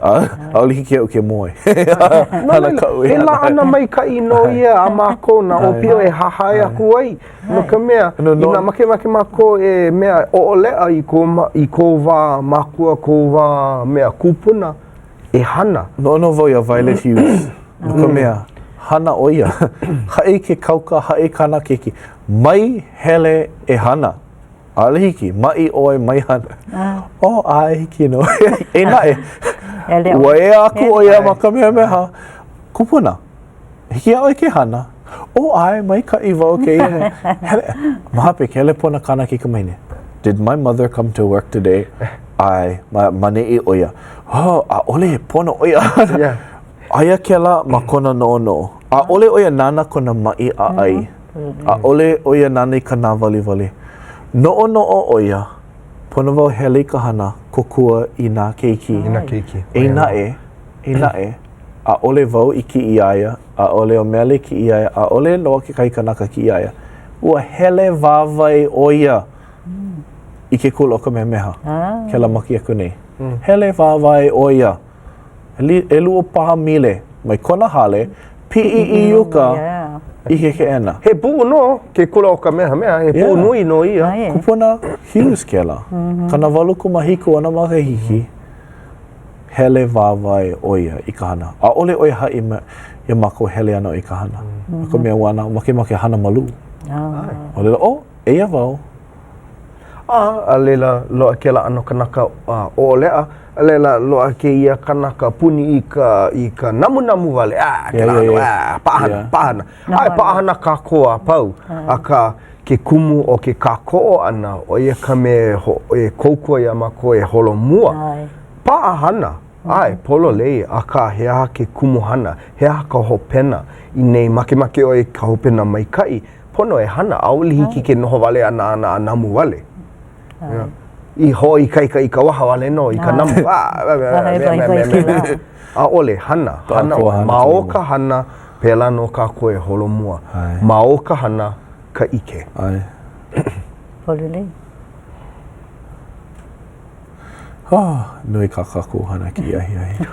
[SPEAKER 8] ʻAʻole hiki iaʻu ke moe.
[SPEAKER 9] hana kaʻu e hana ai. He laʻana maikaʻi nō ia a mākou nā ʻōpio e hahai aku ai. No ka mea, inā makemake mākou e mea ʻoʻoleʻa i ko, i kou wā mākua, kou wā mea kūpuna, e hana.
[SPEAKER 8] Noʻonoʻo wau iā Violet Hughes, no ka mea, hana ʻo ia. Haʻi ke kauka, haʻi kāna keiki, mai hele e hana. ʻAʻole hiki, maʻi ʻoe, mai hana. Oh, ʻae, hiki nō. Eia naʻe, ua ea aku ʻo ia ma Kamehameha. Kupuna, hiki iā ʻoe ke hana. Oh, ʻae, maikaʻi wau kēia. Hele, ma hope, kelepona kāna kaikamahine. Did my mother come to work today? ʻAe, ma, ma neʻi ʻo ia. Oh, ʻaʻole e pono ʻo ia.
[SPEAKER 9] Yeah.
[SPEAKER 8] Aia kēlā ma kona noʻonoʻo. ʻAʻole ʻo ia nānā kona maʻi ʻaʻai. ʻAʻole ʻo ia nānā i ka nāwaliwali. Noʻonoʻo ʻo ia, pono wau hele i ka hana, kōkua i nā keiki.
[SPEAKER 9] I nā keiki.
[SPEAKER 8] Eia naʻe, eia naʻe. ʻaʻole wau i kiʻi iā ia, ʻaʻole ʻo Mele kiʻi iā ia, ʻaʻole loa kekahi kanaka kiʻi iā ia. Ua hele wāwae ʻo ia i ke kula o Kamehameha, ah. kēlā make aku nei. Mm. Hele wāwae ʻo ia. ʻElua paha mile mai kona hale, piʻi i uka i ke keʻena.
[SPEAKER 9] He puʻu nō ke kula o Kamehameha, he puʻu nui nō ia.
[SPEAKER 8] Kupuna Hughes kēlā. Mm -hmm. 87 ona makahiki. Mm -hmm. Hele wāwae ʻo ia i ka hana. ʻAʻole ʻo ia haʻi iā mākou hele ana ʻo ia i ka hana. Mm -hmm. No ka mea ua ana makemake hana malū. Ah. ʻŌlelo, oh, eia wau.
[SPEAKER 9] A, a laila, loaʻa kēlā ʻano kanaka ʻoʻoleʻa, a laila, loaʻa kēia kanaka puni i ka, i ka namunamu wale, a, kēlā ʻano, a, paʻahana, paʻahana. ʻAe, paʻahana kākou a pau, akā, ke kumu o ke kākoʻo ʻana, ʻo ia ka mea e ho, e kōkua iā mākou e holomua. Paʻahana, ʻae, pololei, akā, he aha ke kumuhana, he aha ka hopena i nei makemake ʻoe i ka hopena maikaʻi, Pono e hana, ʻaʻole hiki ke noho wale a nānā a namu wale. I hoʻoikaika i ka waha wale nō, i ka namu. ʻAʻole, hana, hana, ma o ka hana, pēlā nō kākou e holomua. Ma o ka hana ka ʻike.
[SPEAKER 2] Pololei.
[SPEAKER 8] Oh, nui kā kākou hana kēia ahiahi.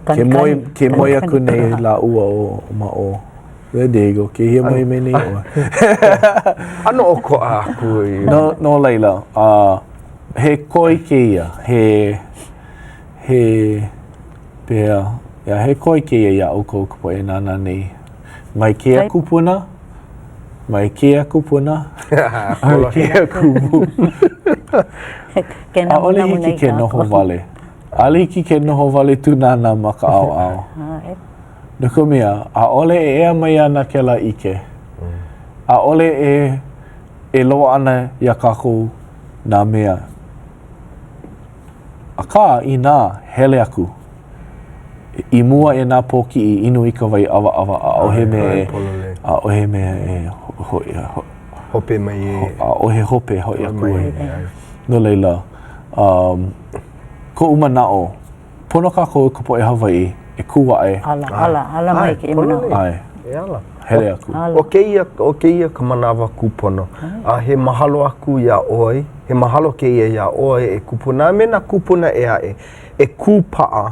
[SPEAKER 8] Ke moe, ke moe aku nei lāua o ma o. There you go. Ke hiamoe mai nei ʻoe.
[SPEAKER 9] ʻAno ʻokoʻa aku.
[SPEAKER 8] No, no laila, uh, he koi kēia, he, he, pehea, yeah, he koi kēia iā ʻoukou ka poʻe nānā nei. Mai kēia kupuna, mai kēia kupuna, a kēia kumu. ʻAʻole hiki ke noho wale. ʻAʻole hiki ke noho wale tūnana ma ka ʻaoʻao. No ka mea, ʻaʻole e ea mai ana kēlā ʻike. ʻAʻole e, e loaʻa ana iā kākou nā mea. Akā, inā hele aku i mua e nā pōkiʻi inu i ka wai ʻawaʻawa, ʻaʻohe mea e, ʻaʻohe mea e hoʻi,
[SPEAKER 9] hope mai e.
[SPEAKER 8] ʻAʻohe hope hoʻi aku ai. No laila, um, koʻu manaʻo, pono kākou ka poʻe Hawaiʻi e kū aʻe.
[SPEAKER 2] Ala, ala, ala mai kēia manaʻo.
[SPEAKER 8] ʻAe.
[SPEAKER 9] E ala.
[SPEAKER 8] Hele aku.
[SPEAKER 9] ʻO kēia, ʻo kēia ka manawa kūpono. A he mahalo aku iā ʻoe, he mahalo kēia iā ʻoe e kupuna a me nā kūpuna ʻē aʻe e kūpaʻa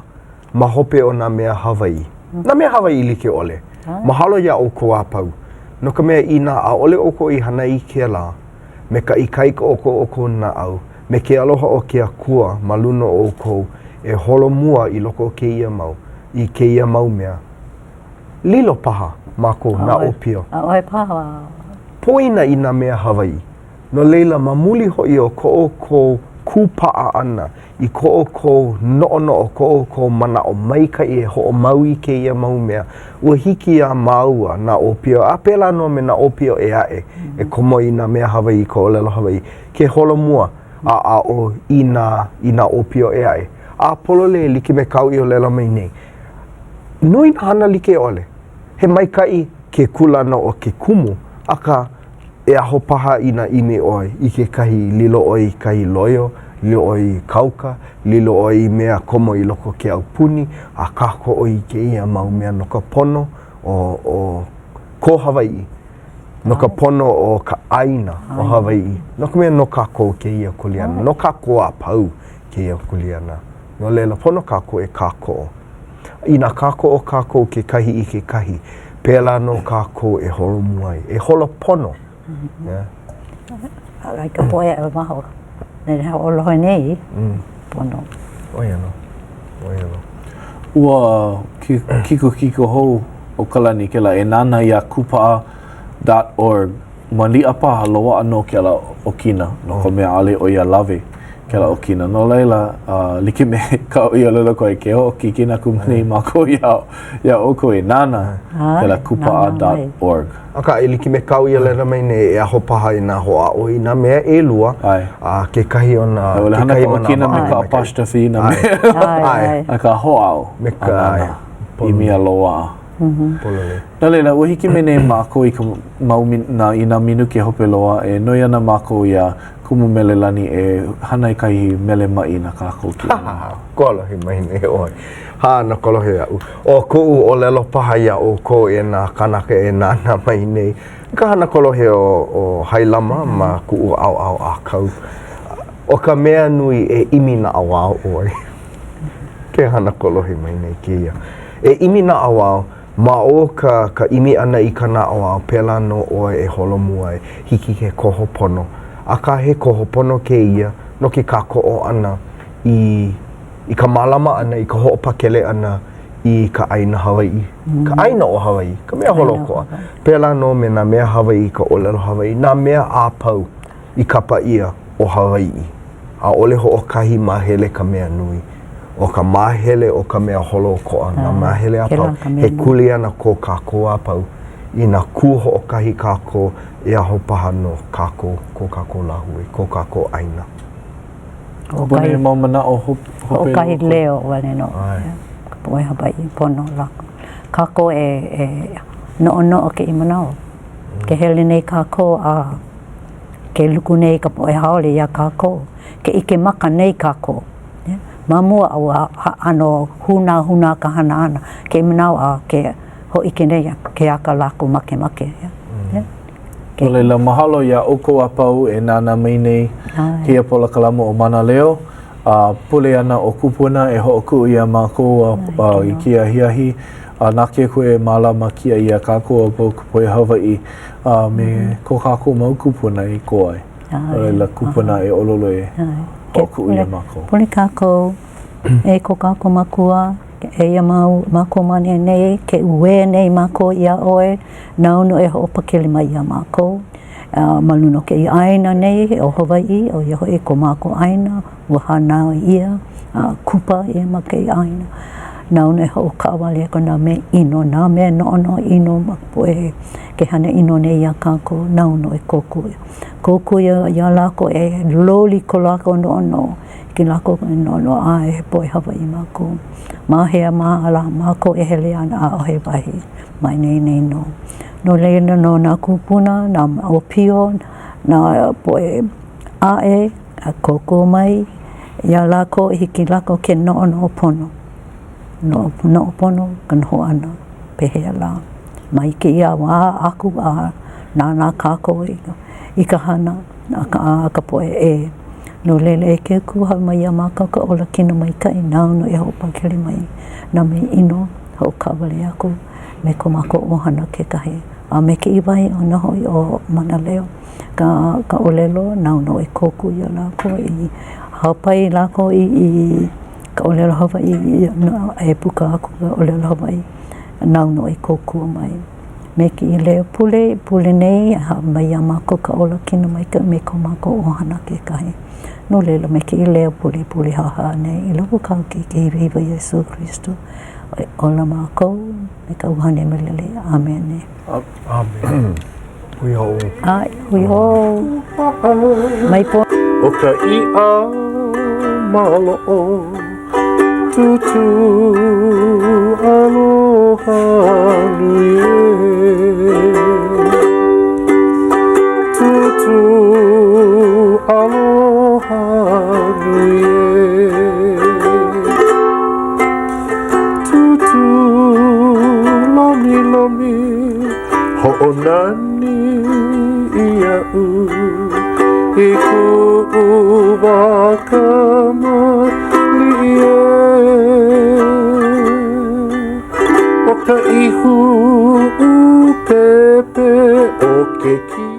[SPEAKER 9] ma hope o nā mea Hawaiʻi. Nā mea Hawaiʻi like ʻole. Mahalo iā ʻoukou a pau. No ka mea, inā ʻaʻole ʻoukou i hana i kēlā, me ka ikaika o ko ʻoukou naʻau, me ke aloha o ke Akua ma luna o ʻoukou e holomua i loko o kēia mau, i kēia mau mea, lilo paha mākou nā ʻōpio.
[SPEAKER 2] ʻAʻohe paha.
[SPEAKER 9] Poina i nā mea Hawaiʻi. No laila, ma muli hoʻi o ko ʻoukou kūpaʻa ʻana i ko ʻoukou noʻonoʻo, ko ʻoukou manaʻo maikaʻi e hoʻomau i kēia mau mea, ua hiki iā māua, nā ʻōpio, a pēlā nō me nā ʻōpio ʻē aʻe e komo i nā mea Hawaiʻi, ka ʻōlelo Hawaiʻi, ke holomua a aʻo i nā, i nā ʻōpio ʻē aʻe. A pololei like me kāu i ʻōlelo mai nei, nui nā hana like ʻole. He maikaʻi ke kūlana o ke kumu, akā, e aho paha inā ʻimi ʻoe i kekahi lilo ʻoe i kahi loio, lilo ʻoe i kauka, lilo ʻoe i mea komo i loko o ke aupuni, a kākoʻo i kēia mau mea no ka pono o, o ko Hawaiʻi, no ka pono o ka ʻāina o Hawaiʻi, no ka mea no kākou kēia kuleana, no kākou a pau kēia kuleana. No laila, pono kākou e kākoʻo. Inā kākoʻo kākou kekahi i kekahi, pēlā nō kākou e holomua ai, e holo pono. Yeah.
[SPEAKER 2] I ka poʻe o waho, e hoʻolohe nei, mm. pono.
[SPEAKER 9] ʻO ia nō. ʻO ia nō.
[SPEAKER 8] Ua kikokiko hou ʻo Kalani kēlā e nānā iā kūpaʻa.org. Maliʻa paha loaʻa nō kēlā ʻokina no ka mea ʻaʻole ʻo ia lawe kēlā ʻokina. No laila, uh, like me kāu i ʻōlelo aku ai, ke hoʻokikina aku nei mākou iā, iā ʻoukou e nānā kēlā kūpaʻa.org.
[SPEAKER 9] Akā, e like me kāu i ʻōlelo mai nei, e aho paha inā hoʻāʻo i nā mea ʻelua, a kekahi o nā,
[SPEAKER 8] ʻAʻole hana ka ʻokina me ka apostrophe nā mea.
[SPEAKER 9] ʻAe.
[SPEAKER 8] Akā, hoʻāʻo.
[SPEAKER 9] Me ka,
[SPEAKER 8] i mea loaʻa.
[SPEAKER 9] Pololei.
[SPEAKER 8] No laila, ua hiki mai nei mākou i ka mau, nā, i nā minuke hope loa e noi ana mākou iā Kumu Melelani e hana i kahi mele maʻi na kākou kēia manawa.
[SPEAKER 9] Kolohe mai nei ʻoe. Hā, no kolohe iaʻu. ʻO kuʻu ʻōlelo paha iā ʻoukou e nā kānaka e nānā mai nei, ka hana kolohe o, o Hailama ma kuʻu ʻaoʻao ʻākau. ʻO ka mea nui e ʻimi naʻauao ʻoe. Ke hana kolohe mai nei kēia. E ʻimi naʻauao, ma o ka, ka ʻimi ʻana i ka naʻauao, pēlā nō ʻoe e holomua ai. Hiki ke koho pono. Akā he koho pono kēia no ke kākoʻo ʻana i, i ka mālama ʻana, i ka hoʻopakele ʻana i ka ʻāina Hawaiʻi, ka ʻāina o Hawaiʻi, ka mea holoʻokoʻa. Pēlā nō me nā mea Hawaiʻi, ka ʻōlelo Hawaiʻi, nā mea a pau i kapa ʻia ʻo Hawaiʻi. ʻAʻole hoʻokahi māhele ka mea nui. ʻO ka māhele o ka mea holoʻokoʻa, nā māhele a pau, he kuleana ko kākou a pau. Inā kū hoʻokahi kākou, e aho paha no kākou, ko kākou lāhui, ko kākou ʻāina.
[SPEAKER 2] Hoʻokahi
[SPEAKER 8] mau manaʻo hope
[SPEAKER 2] Hoʻokahi leo wale nō. Ka poʻe Hawaiʻi pono lākou. Kākou e, e noʻonoʻo kēia manawa. Ke hele nei kākou a ke luku nei ka poʻe haole iā kākou. Ke ʻike maka nei kākou. Ma mua ua ʻano hūnāhūnā ka hana ʻana. Kēia manawa a ke hōʻike nei he aha kā lākou makemake.
[SPEAKER 8] No laila, mahalo iā ʻoukou a pau e nānā mai nei kēia polokalamu ʻo Mānaleo. A pule ana ʻo Kupuna e hoʻokuʻu iā mākou a i kēia ahiahi. A na ke Akua e mālama kiaʻi iā kākou a pau ka poʻe Hawaiʻi a me ko kākou mau kūpuna i kō ai. No laila, Kupuna e ʻoluʻolu e hoʻokuʻu iā mākou.
[SPEAKER 2] Pule kākou e ko kākou Makua. Eia mau mākou ma ʻaneʻi nei, ke uē nei mākou iā ʻoe, nāu nō e hoʻopakele mai iā mākou. Ma luna o kēia ʻāina nei ʻo Hawaiʻi, ʻo ia hoʻi ko mākou ʻāina, ua hānau ʻia a kupa ʻia ma kēia ʻāina. Nāu nō e hoʻokaʻawale aku nā mea ʻino, nā mea noʻonoʻo ʻino ma ka poʻe ke hana ʻino nei iā kākou, nāu nō e kōkua. Kōkua iā lākou e loli ko lākou noʻonoʻo. Hiki lākou e noʻonoʻo ʻae he poʻe Hawaiʻi mākou. Ma hea mā lā mākou e hele ana ʻaʻohe wahi ma ʻaneʻi nei nō. No laila no nā kūpuna, nā ʻōpio, nā poʻe ʻaʻe a kōkua mai iā lākou i hiki lākou ke noʻonoʻo pono. Noʻonoʻo pono ka noho ʻana pehea lā. Mai kēia wā aku a nānā kākou i ka hana. a ka, a ka poʻe ʻē. No laila, e ke Akua hāʻawi mai iā mākou ka ola kino maikaʻi, nāu nō e hoʻopakele mai nā mea ʻino, hoʻokaʻawale aku me ko mākou ʻohana kekahi. A me kēia wahi ʻana hoʻi ʻo Mānaleo, ka, ka ʻōlelo, nāu nō e kōkua iā lākou i hāpai lākou i, i ka ʻōlelo Hawaiʻi, e puka aku ka ʻōlelo Hawaiʻi, nāu nō e kōkua mai. Me kēia leo pule, pule nei, hāʻawi mai iā mākou ka ola kino maikaʻi me ko mākou ʻohana kekahi. No laila, me kēia leo pule, pule hahaʻa nei, i loko o kāu Keiki hiwahiwa Iesū Kristo, e ola mākou me ka ʻUhane Hemolele. ʻĀmene.
[SPEAKER 3] ʻĀmene. Hui hou.
[SPEAKER 2] ʻAe, hui hou. Mai pō.
[SPEAKER 3] ʻO ka iʻa maloʻo Tūtū aloha nui ē Tūtū aloha nui ē Tūtū lomilomi Hoʻonani iaʻu I kuʻu wā kamaliʻi ē ʻO ka ihu ʻupepe o ke kino.